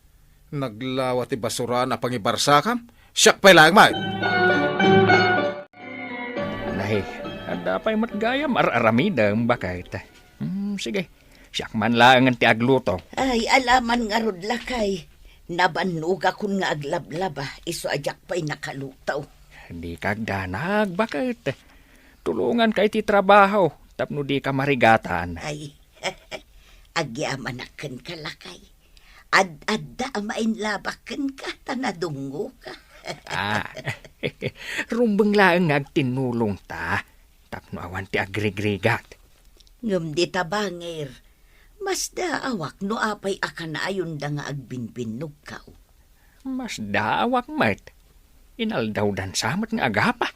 naglawa ti basuraan a pangibarsakam. Siak pay laeng met. Nay, adda pay met gayam ar-aramidem, baket. Hmm, sige, siak man laengen ti agluto. Ay, alaman ngarud, lakay. Nabannogakon nga aglablaba, isu a diak pay nakaluto. Dika agdanag, baket. Tulonganka iti trabaho tapno dika marigatan. Ay, agyamanak kenka, lakay. Ad-adda a mainlabak kenka ta nadungoka. Ah, rumbeng laeng nga agtinnulongta tapno awan ti agrigrigat. Ngem dita bangir, masdaawak no apay a kanayonda nga agbinbinnogkaw. Masdaawak met. Inaldawdan sa met nga agapa.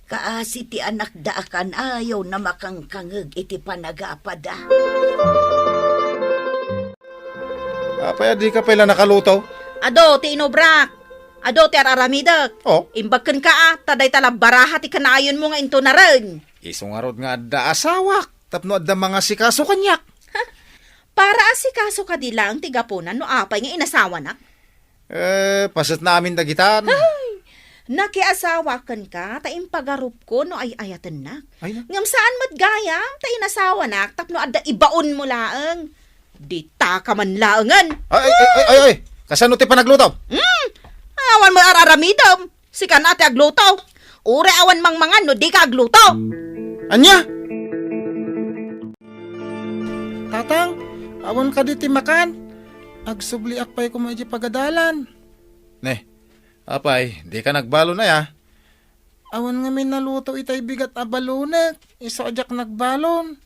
Kaasi ti anakda a kanayon a makangkangeg iti panagapada. Apay a dika pay la nakaluto? Adu ti inubrak. Adu ti ar-aramidek. Oh. Imbag kenka a, ta dayta la baraha ti kanayonmo nga intunaren. Isu ngarud nga adda asawak, tapno adda mangasikaso kaniak. Ha? Para asikaso kadi laeng ti gapunan no apay nga inasawanak? Eh, paset na amin dagitan. Ay, nakiasawa kenka ta impagarupko no ay-ayatennak. Ay, na. Ngem saan met gayam ta inasawanak tapno adda ibaonmo laeng. Ditaka man laengen. Ay, ay, ay, ay, ay, ay. Kasano ti panagluto? Hmm, awan mo ar-aramidem. Sika na ti agluto. Uray awan mangmangan no dika agluto. Ania? Tatang, awan kadi ti makan? Agsubliak pay koma idiay pagadalan. Ne, apay, dika nagbalon aya? Awan ngamin naluto itay bigat a balonek, isu a diak nagbalon.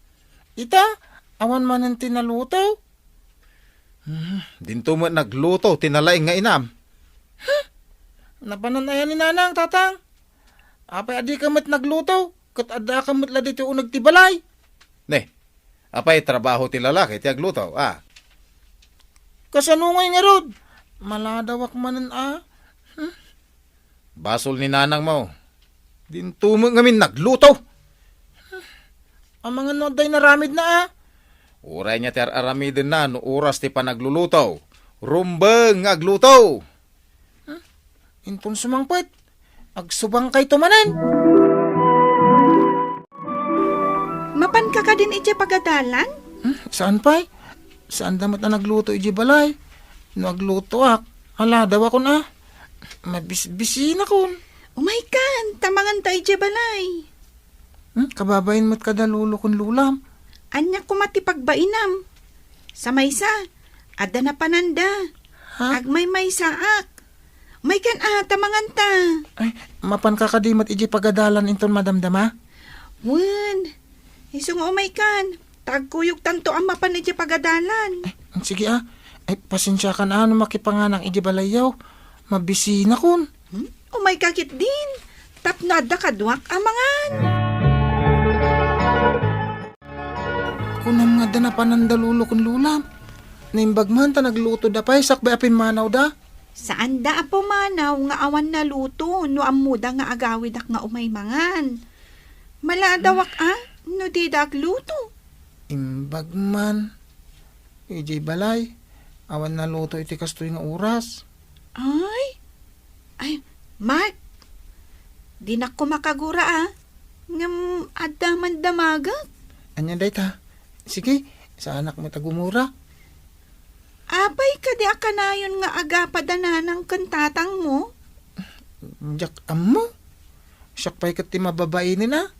Ita, awan manen ti naluto. Hmm, dinto met nagluto ti nalaing nga inam. Huh? Napanan aya ni Nanang, Tatang? Apay a dika met nagluto, ket addaka met la ditoy uneg ti balay? Ne, apay trabaho ti lalaki ti agluto, a? Kasano ngay ngarud? Maladawak manen a. Hmm? Basol ni nanangmo. Dinto met ngamin nagluto. Amangan no adda inaramidna a. Uray nia ti ar-aramidenna no oras ti panagluluto. Rumbeng nga agluto. Hmm? Inton sumangpet, agsubangkayto manen. Mapanka kadin idiay pagadalan? Hmm, saan pay? Saanda met a nagluto idiay balay. No aglutoak, aladawakon a. Mabisbisinakon. Umaykan, ta manganto idiay balay. Hmm, kababain met kada lolo ken lolam. Ania koma ti pagbainam? Sa maysa, adda napananda. Ha? Agmaymaysaak. Umaykan a, ta manganta. Ay, mapanka kadi met idiay pagadalan inton madamdama? Wen, isu nga umaykan. Ta agkuyogtanto a mapan idiay pagadalan. Ay, sige a. Ay, pasensiakan a no makipanganak idiay balayyo. Mabisinakon. Hmm? Umayka ketdin. Tapno adda kaduak a mangan. Kunam nga adda napananda lolo ken lolam. Naimbag man ta naglutoda pay sakbay a pimmanawda. Saanda a pumanaw nga awan naluto no ammoda nga agawidak nga umay mangan. Malaadawak a no dida agluto. Imbag man. Idiay balay, awan naluto iti kastoy nga oras. Ay? Ay, Mark, dinak koma kagura a. Ngem adda man damagek. Ania dayta? Sige, saanak met a gumura. Apay kadi a kanayon nga agapa da nanang ken tatangmo? Diak ammo. Siak pay ket ti mababain a.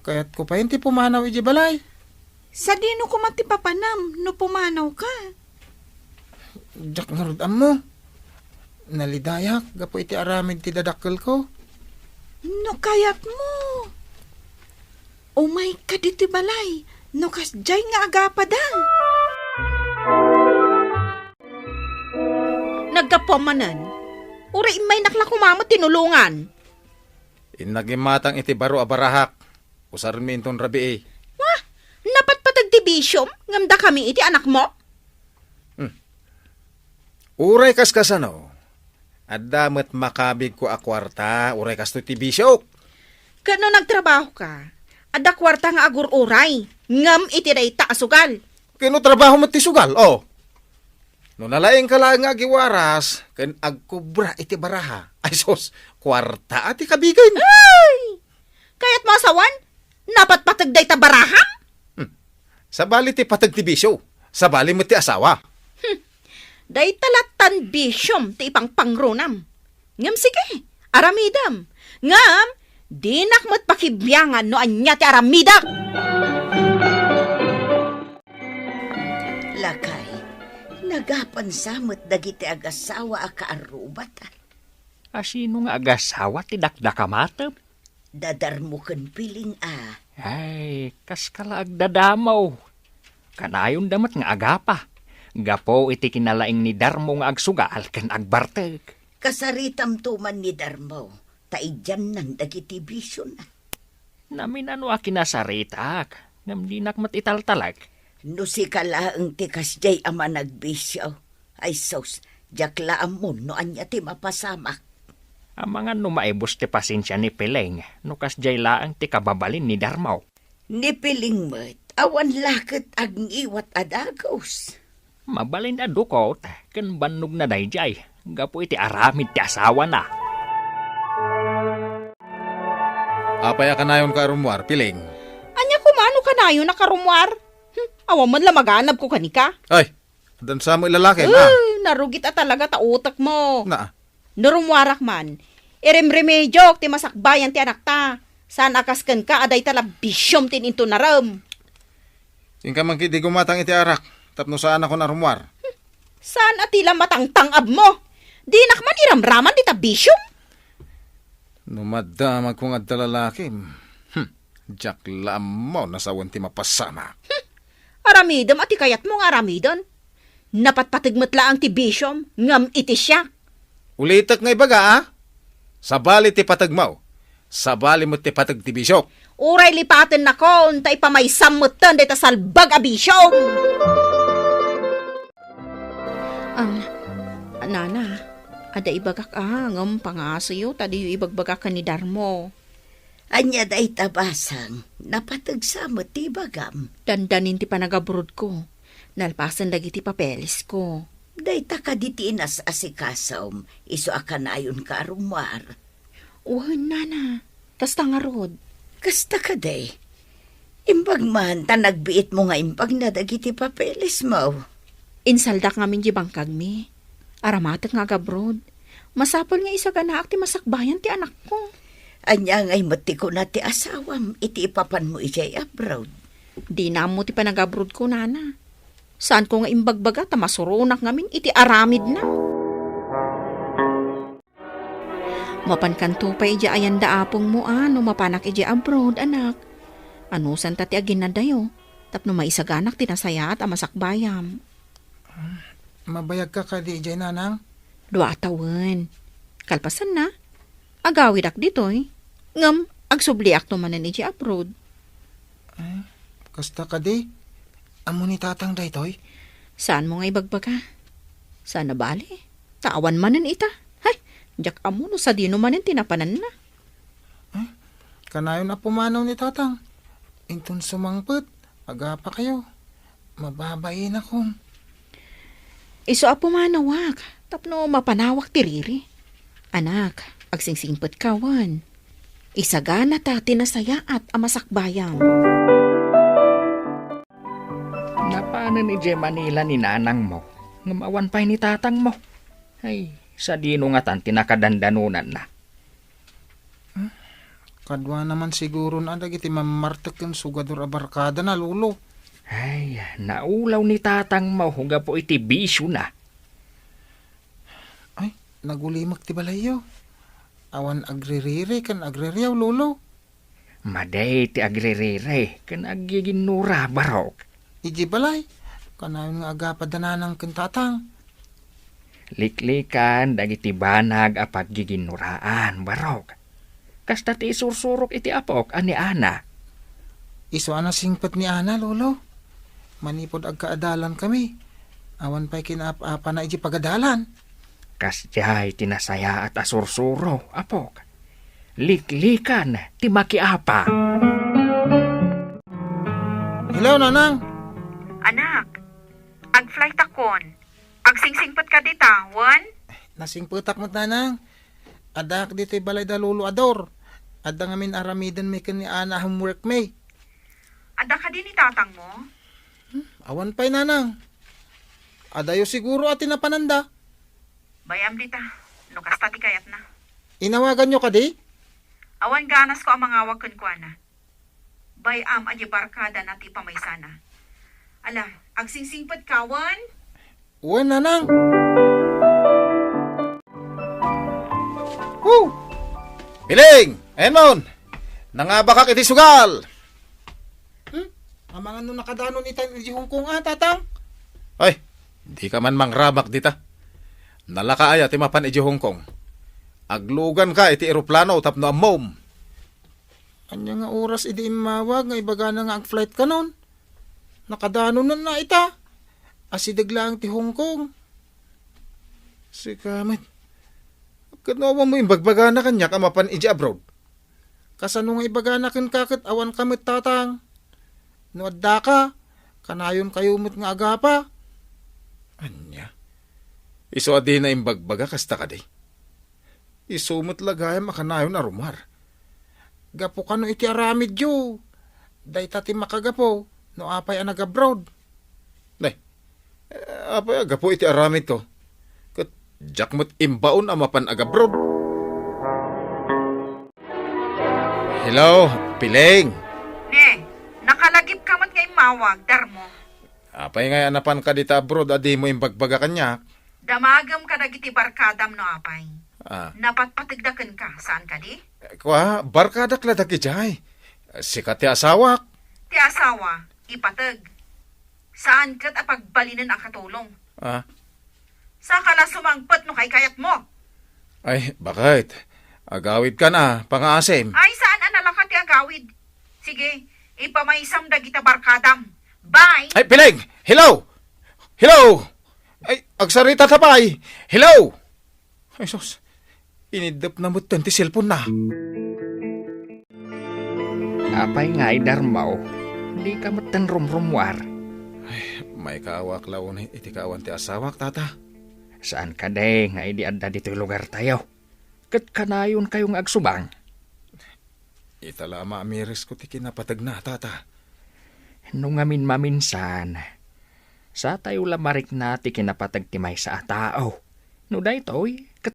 Kayatko pay ti pumanaw idiay balay. Sadino koma ti papanam no pumanawka? Diak ngarud ammo. Nalidayak gapu iti aramid ti dadakkelko. No kayatmo, umayka ditoy balay no kasdiay nga agapa da. Naggapuam manen. Uray immaynak la koma met tinulongan. Innak imatang iti baro a barahak. Usarmi inton rabii. Wah! Napatpateg ti bisiom ngem dakami iti anakmo? Hmm. Uray kaskasano, adda met makabigko a kuarta, uray kastoy ti bisiok. Ket no nagtrabahoka, adda kuarta nga agur-uray, ngem iti dayta a sugal. Ket no trabaho met ti sugal, o. No nalaingka laeng nga agiwaras ken agkubra iti baraha, ay sus, kuarta a ti kabigen. Ay! Kayatmo a sawen? Napatpateg dayta baraham? Hmm. Sabali ti pateg ti bisio, sabali met ti asawa. Hmm. Dayta lattan bisiom ti ipangpangronam. Ngem sige, aramidem. Ngem, dinak met pakibiangan no ania ti aramidek. Lakay, nagapansa met dagiti agasawa a kaarrubat. A sino nga agasawa ti dakdakamatem? Dadarmo ken Piling a. Ay, kaska la agdadamo. Kanayonda met nga agapa. Gapu iti kinalaing ni Darmo nga agsugal ken agbartek. Kasaritamto man ni Darmo, ta idiannan dagiti bisiona. Naminano a kinasaritak, ngem dinak met italtalek. No sika laeng ti kasdiay a managbisio, ay sus, diak la ammo no ania ti mapasamak. Amangan no maibus ti pasensia ni Piling no kasdiay laeng ti kababalin ni Darmo. Ni Piling met, awan la ket agngiwat a dagus. Mabalin a dukot ken bannogna daydiay gapu iti aramid ti asawana. Apay a kanayonka a rummuar, Piling? Ania koma no kanayon a karummuar? Hmm, awan man la maganabko kanika. Ay, addan sa met lalakem, a? Uy, narugit a talaga ta utekmo. Na. No rummuarak man, iremremediok ti masakbayan ti anakta. Saan a kas kenka a dayta la bisiom ti intunarem. Inka man ketdi gumatang iti arak, tapno saanakon a rummuar. Saan a ti la matangtang-abmo? Dinak man iramraman dita bisiom. No madamagko nga adda lalakim, hmm, diak la ammo no sawen ti mapasamak. Hmm, aramidem a ti kayatmo nga aramiden. Napatpateg met laeng ti bisiom, ngem iti siak. Ulitek nga ibaga, a? Sabali ti pategmo. Sabali met ti pateg ti bisiok. Uray lipatennakon, ta ipamaysam metten dayta salbag a bisiom. Am, nana, adda ibagak a, ngem pangasoyo ta diyo ibagbaga ken ni Darmo. Ania dayta, basang? Napateg sa met ti ibagam. Dandanin ti panagabrodko. Nalpasen dagiti papelesko. Dayta kadi ti inas-asikasom, isu a kanayonka a rummuar? Wen, nana. Kasta ngarud. Kasta kadi? Imbag man ta nagbiitmo nga imbagna dagiti papelesmo. Insaldak ngamin di bangkagmi. Aramatek nga agabroad. Masapul nga isaganaak ti masakbayan ti anakko. Ania ngay met ti kuna ti asawam iti ipapanmo idiay abroad? Dina ammo ti panagabroadko, nana. Saanko nga imbagbaga ta masuronak ngamin iti aramidna. Mapankanto pay idiay ayanda apongmo a no mapanak idiay abroad, anak. Anusanta ti aginadayo tapno maisaganak ti nasayaat a masakbayam. Mabayagka kadi idiay, nanang? Dua a tawen. Kalpasanna, agawidak ditoy. Ngem agsubliakto manen idiay abroad. Ay, kasta kadi? Ammo ni tatang daytoy? Saanmo nga ibagbaga? Saan a bale? Ta awan manen ita. Hay, diak ammo no sadino manen ti napananna. Ay, kanayon a pumanaw ni tatang. Inton sumangpet, agapakayo. Mababainak. Isu a pumanawak, tapno mapanawak ti riri. Anak, agsingsingpetka wen. Isaganata ti nasayaat a masakbayam. Napanen idiay Manila ni nanangmo, ngem awan pay ni tatangmo. Ay, sadino ngatan ti nakadandanonanna? Hmm? Kaduana man siguron a dagiti mammartek ken sugador a barkadana, Lolo. Ay, naulaw ni tatangmo gapu iti bisiona. Ay, nagulimek ti balayyo. Awan agririri ken agririaw, Lolo. Madi ti agririri ken aggiginnura, barok. Idiay balay, kanayon nga agapa da nanang ken tatang. Liklikan dagiti banag a paggiginnuraan, barok. Kasta ti isursurok iti apok a ni Ana. Isu a nasingpet ni Ana, Lolo. Manipud agkaadalankami, awan pay kinaap-apana idiay pagadalan. Kasdiay ti nasayaat a sursuro, apok. Liklikan ti makiapa. Hello, Nanang! Anak, ag-flight akon. Agsingsingpet ka dita, wen? Nasingpetak met, Nanang. Addaak ditoy balay da Lolo Ador. Adda ngamin aramidenmi ken ni Ana a homeworkmi. Adda kadi ni tatangmo? Hmm, awan pay, Nanang. Adayo siguro a ti napananda. Bay-am dita, no kasta ti kayatna. Inawaganyo kadi? Awan ganasko a mangawag kenkuana. Bay-am a diay barkadana ti pamaysana. Ala, agsingsingpet ka, wen? Wen, Nanang. Woo! Piling! Ayanmon! Nangabakak iti sugal! Hmm? Amangan no nakadanon ita idiay Hong Kong, a, Tatang? Ay, dika man mangrabak dita. Nalaka aya ti mapan idiay Hong Kong? Agluganka iti eroplano tapno ammom. Ania nga oras idi immawag nga ibagana nga ag-flight kanon? Nakadanonna ita. Asideg laeng ti Hong Kong. Sika met. Ket no awan mo imbagbagana kaniak a mapan idiay abroad? Kasano nga ibagana kenka ket awanka met, Tatang? No addaka, kanayonkayo met nga agapa. Ania? Isu a dina imbagbaga kasta kadi? Isu met la gayam a kanayon a rumar. Gapu kano iti aramidyo, dayta ti makagapu no apay a nag-abroad. Nay, eh, apay a gapu iti aramidko? Ket diak met imbaon a mapan ag-abroad. Hello, Piling. Ne, nakalagipka met nga immawag, Darmo. Apay ngay a napanka dita abroad a dimo imbagbaga kaniak? Damagem kadagiti barkadam no apay. Ah. Napatpategda kenka, saan kadi? Kua, barkadak la dagidiay. Sika ti asawak. Ti asawa, ipateg. Saan ket a pagbalinen a katulong. Ah. Saka la sumangpet no kaykayatmo. Ay, bakit? Agawidkan a, pangaasim. Ay, saan a nalaka ti agawid? Sige, ipamaysam dagita barkadam. Bye! Ay, Piling! Hello! Hello! Ay, agsarita ta pay! Hello! Ay, sus. Iniddep na met ti cellphone na. Apay ngay, Darmo, dika metten rumrummuar? Ay, maikaawaak la unay iti kaawan ti asawak, Tata. Saan kadi nga idi adda ditoy lugartayo, ket kanayonkayo nga agsubang? Ita la a maamiresko ti kinapategna, Tata. No ngamin maminsan, satayo la marikna ti kinapateg ti maysa a tao. No daytoy,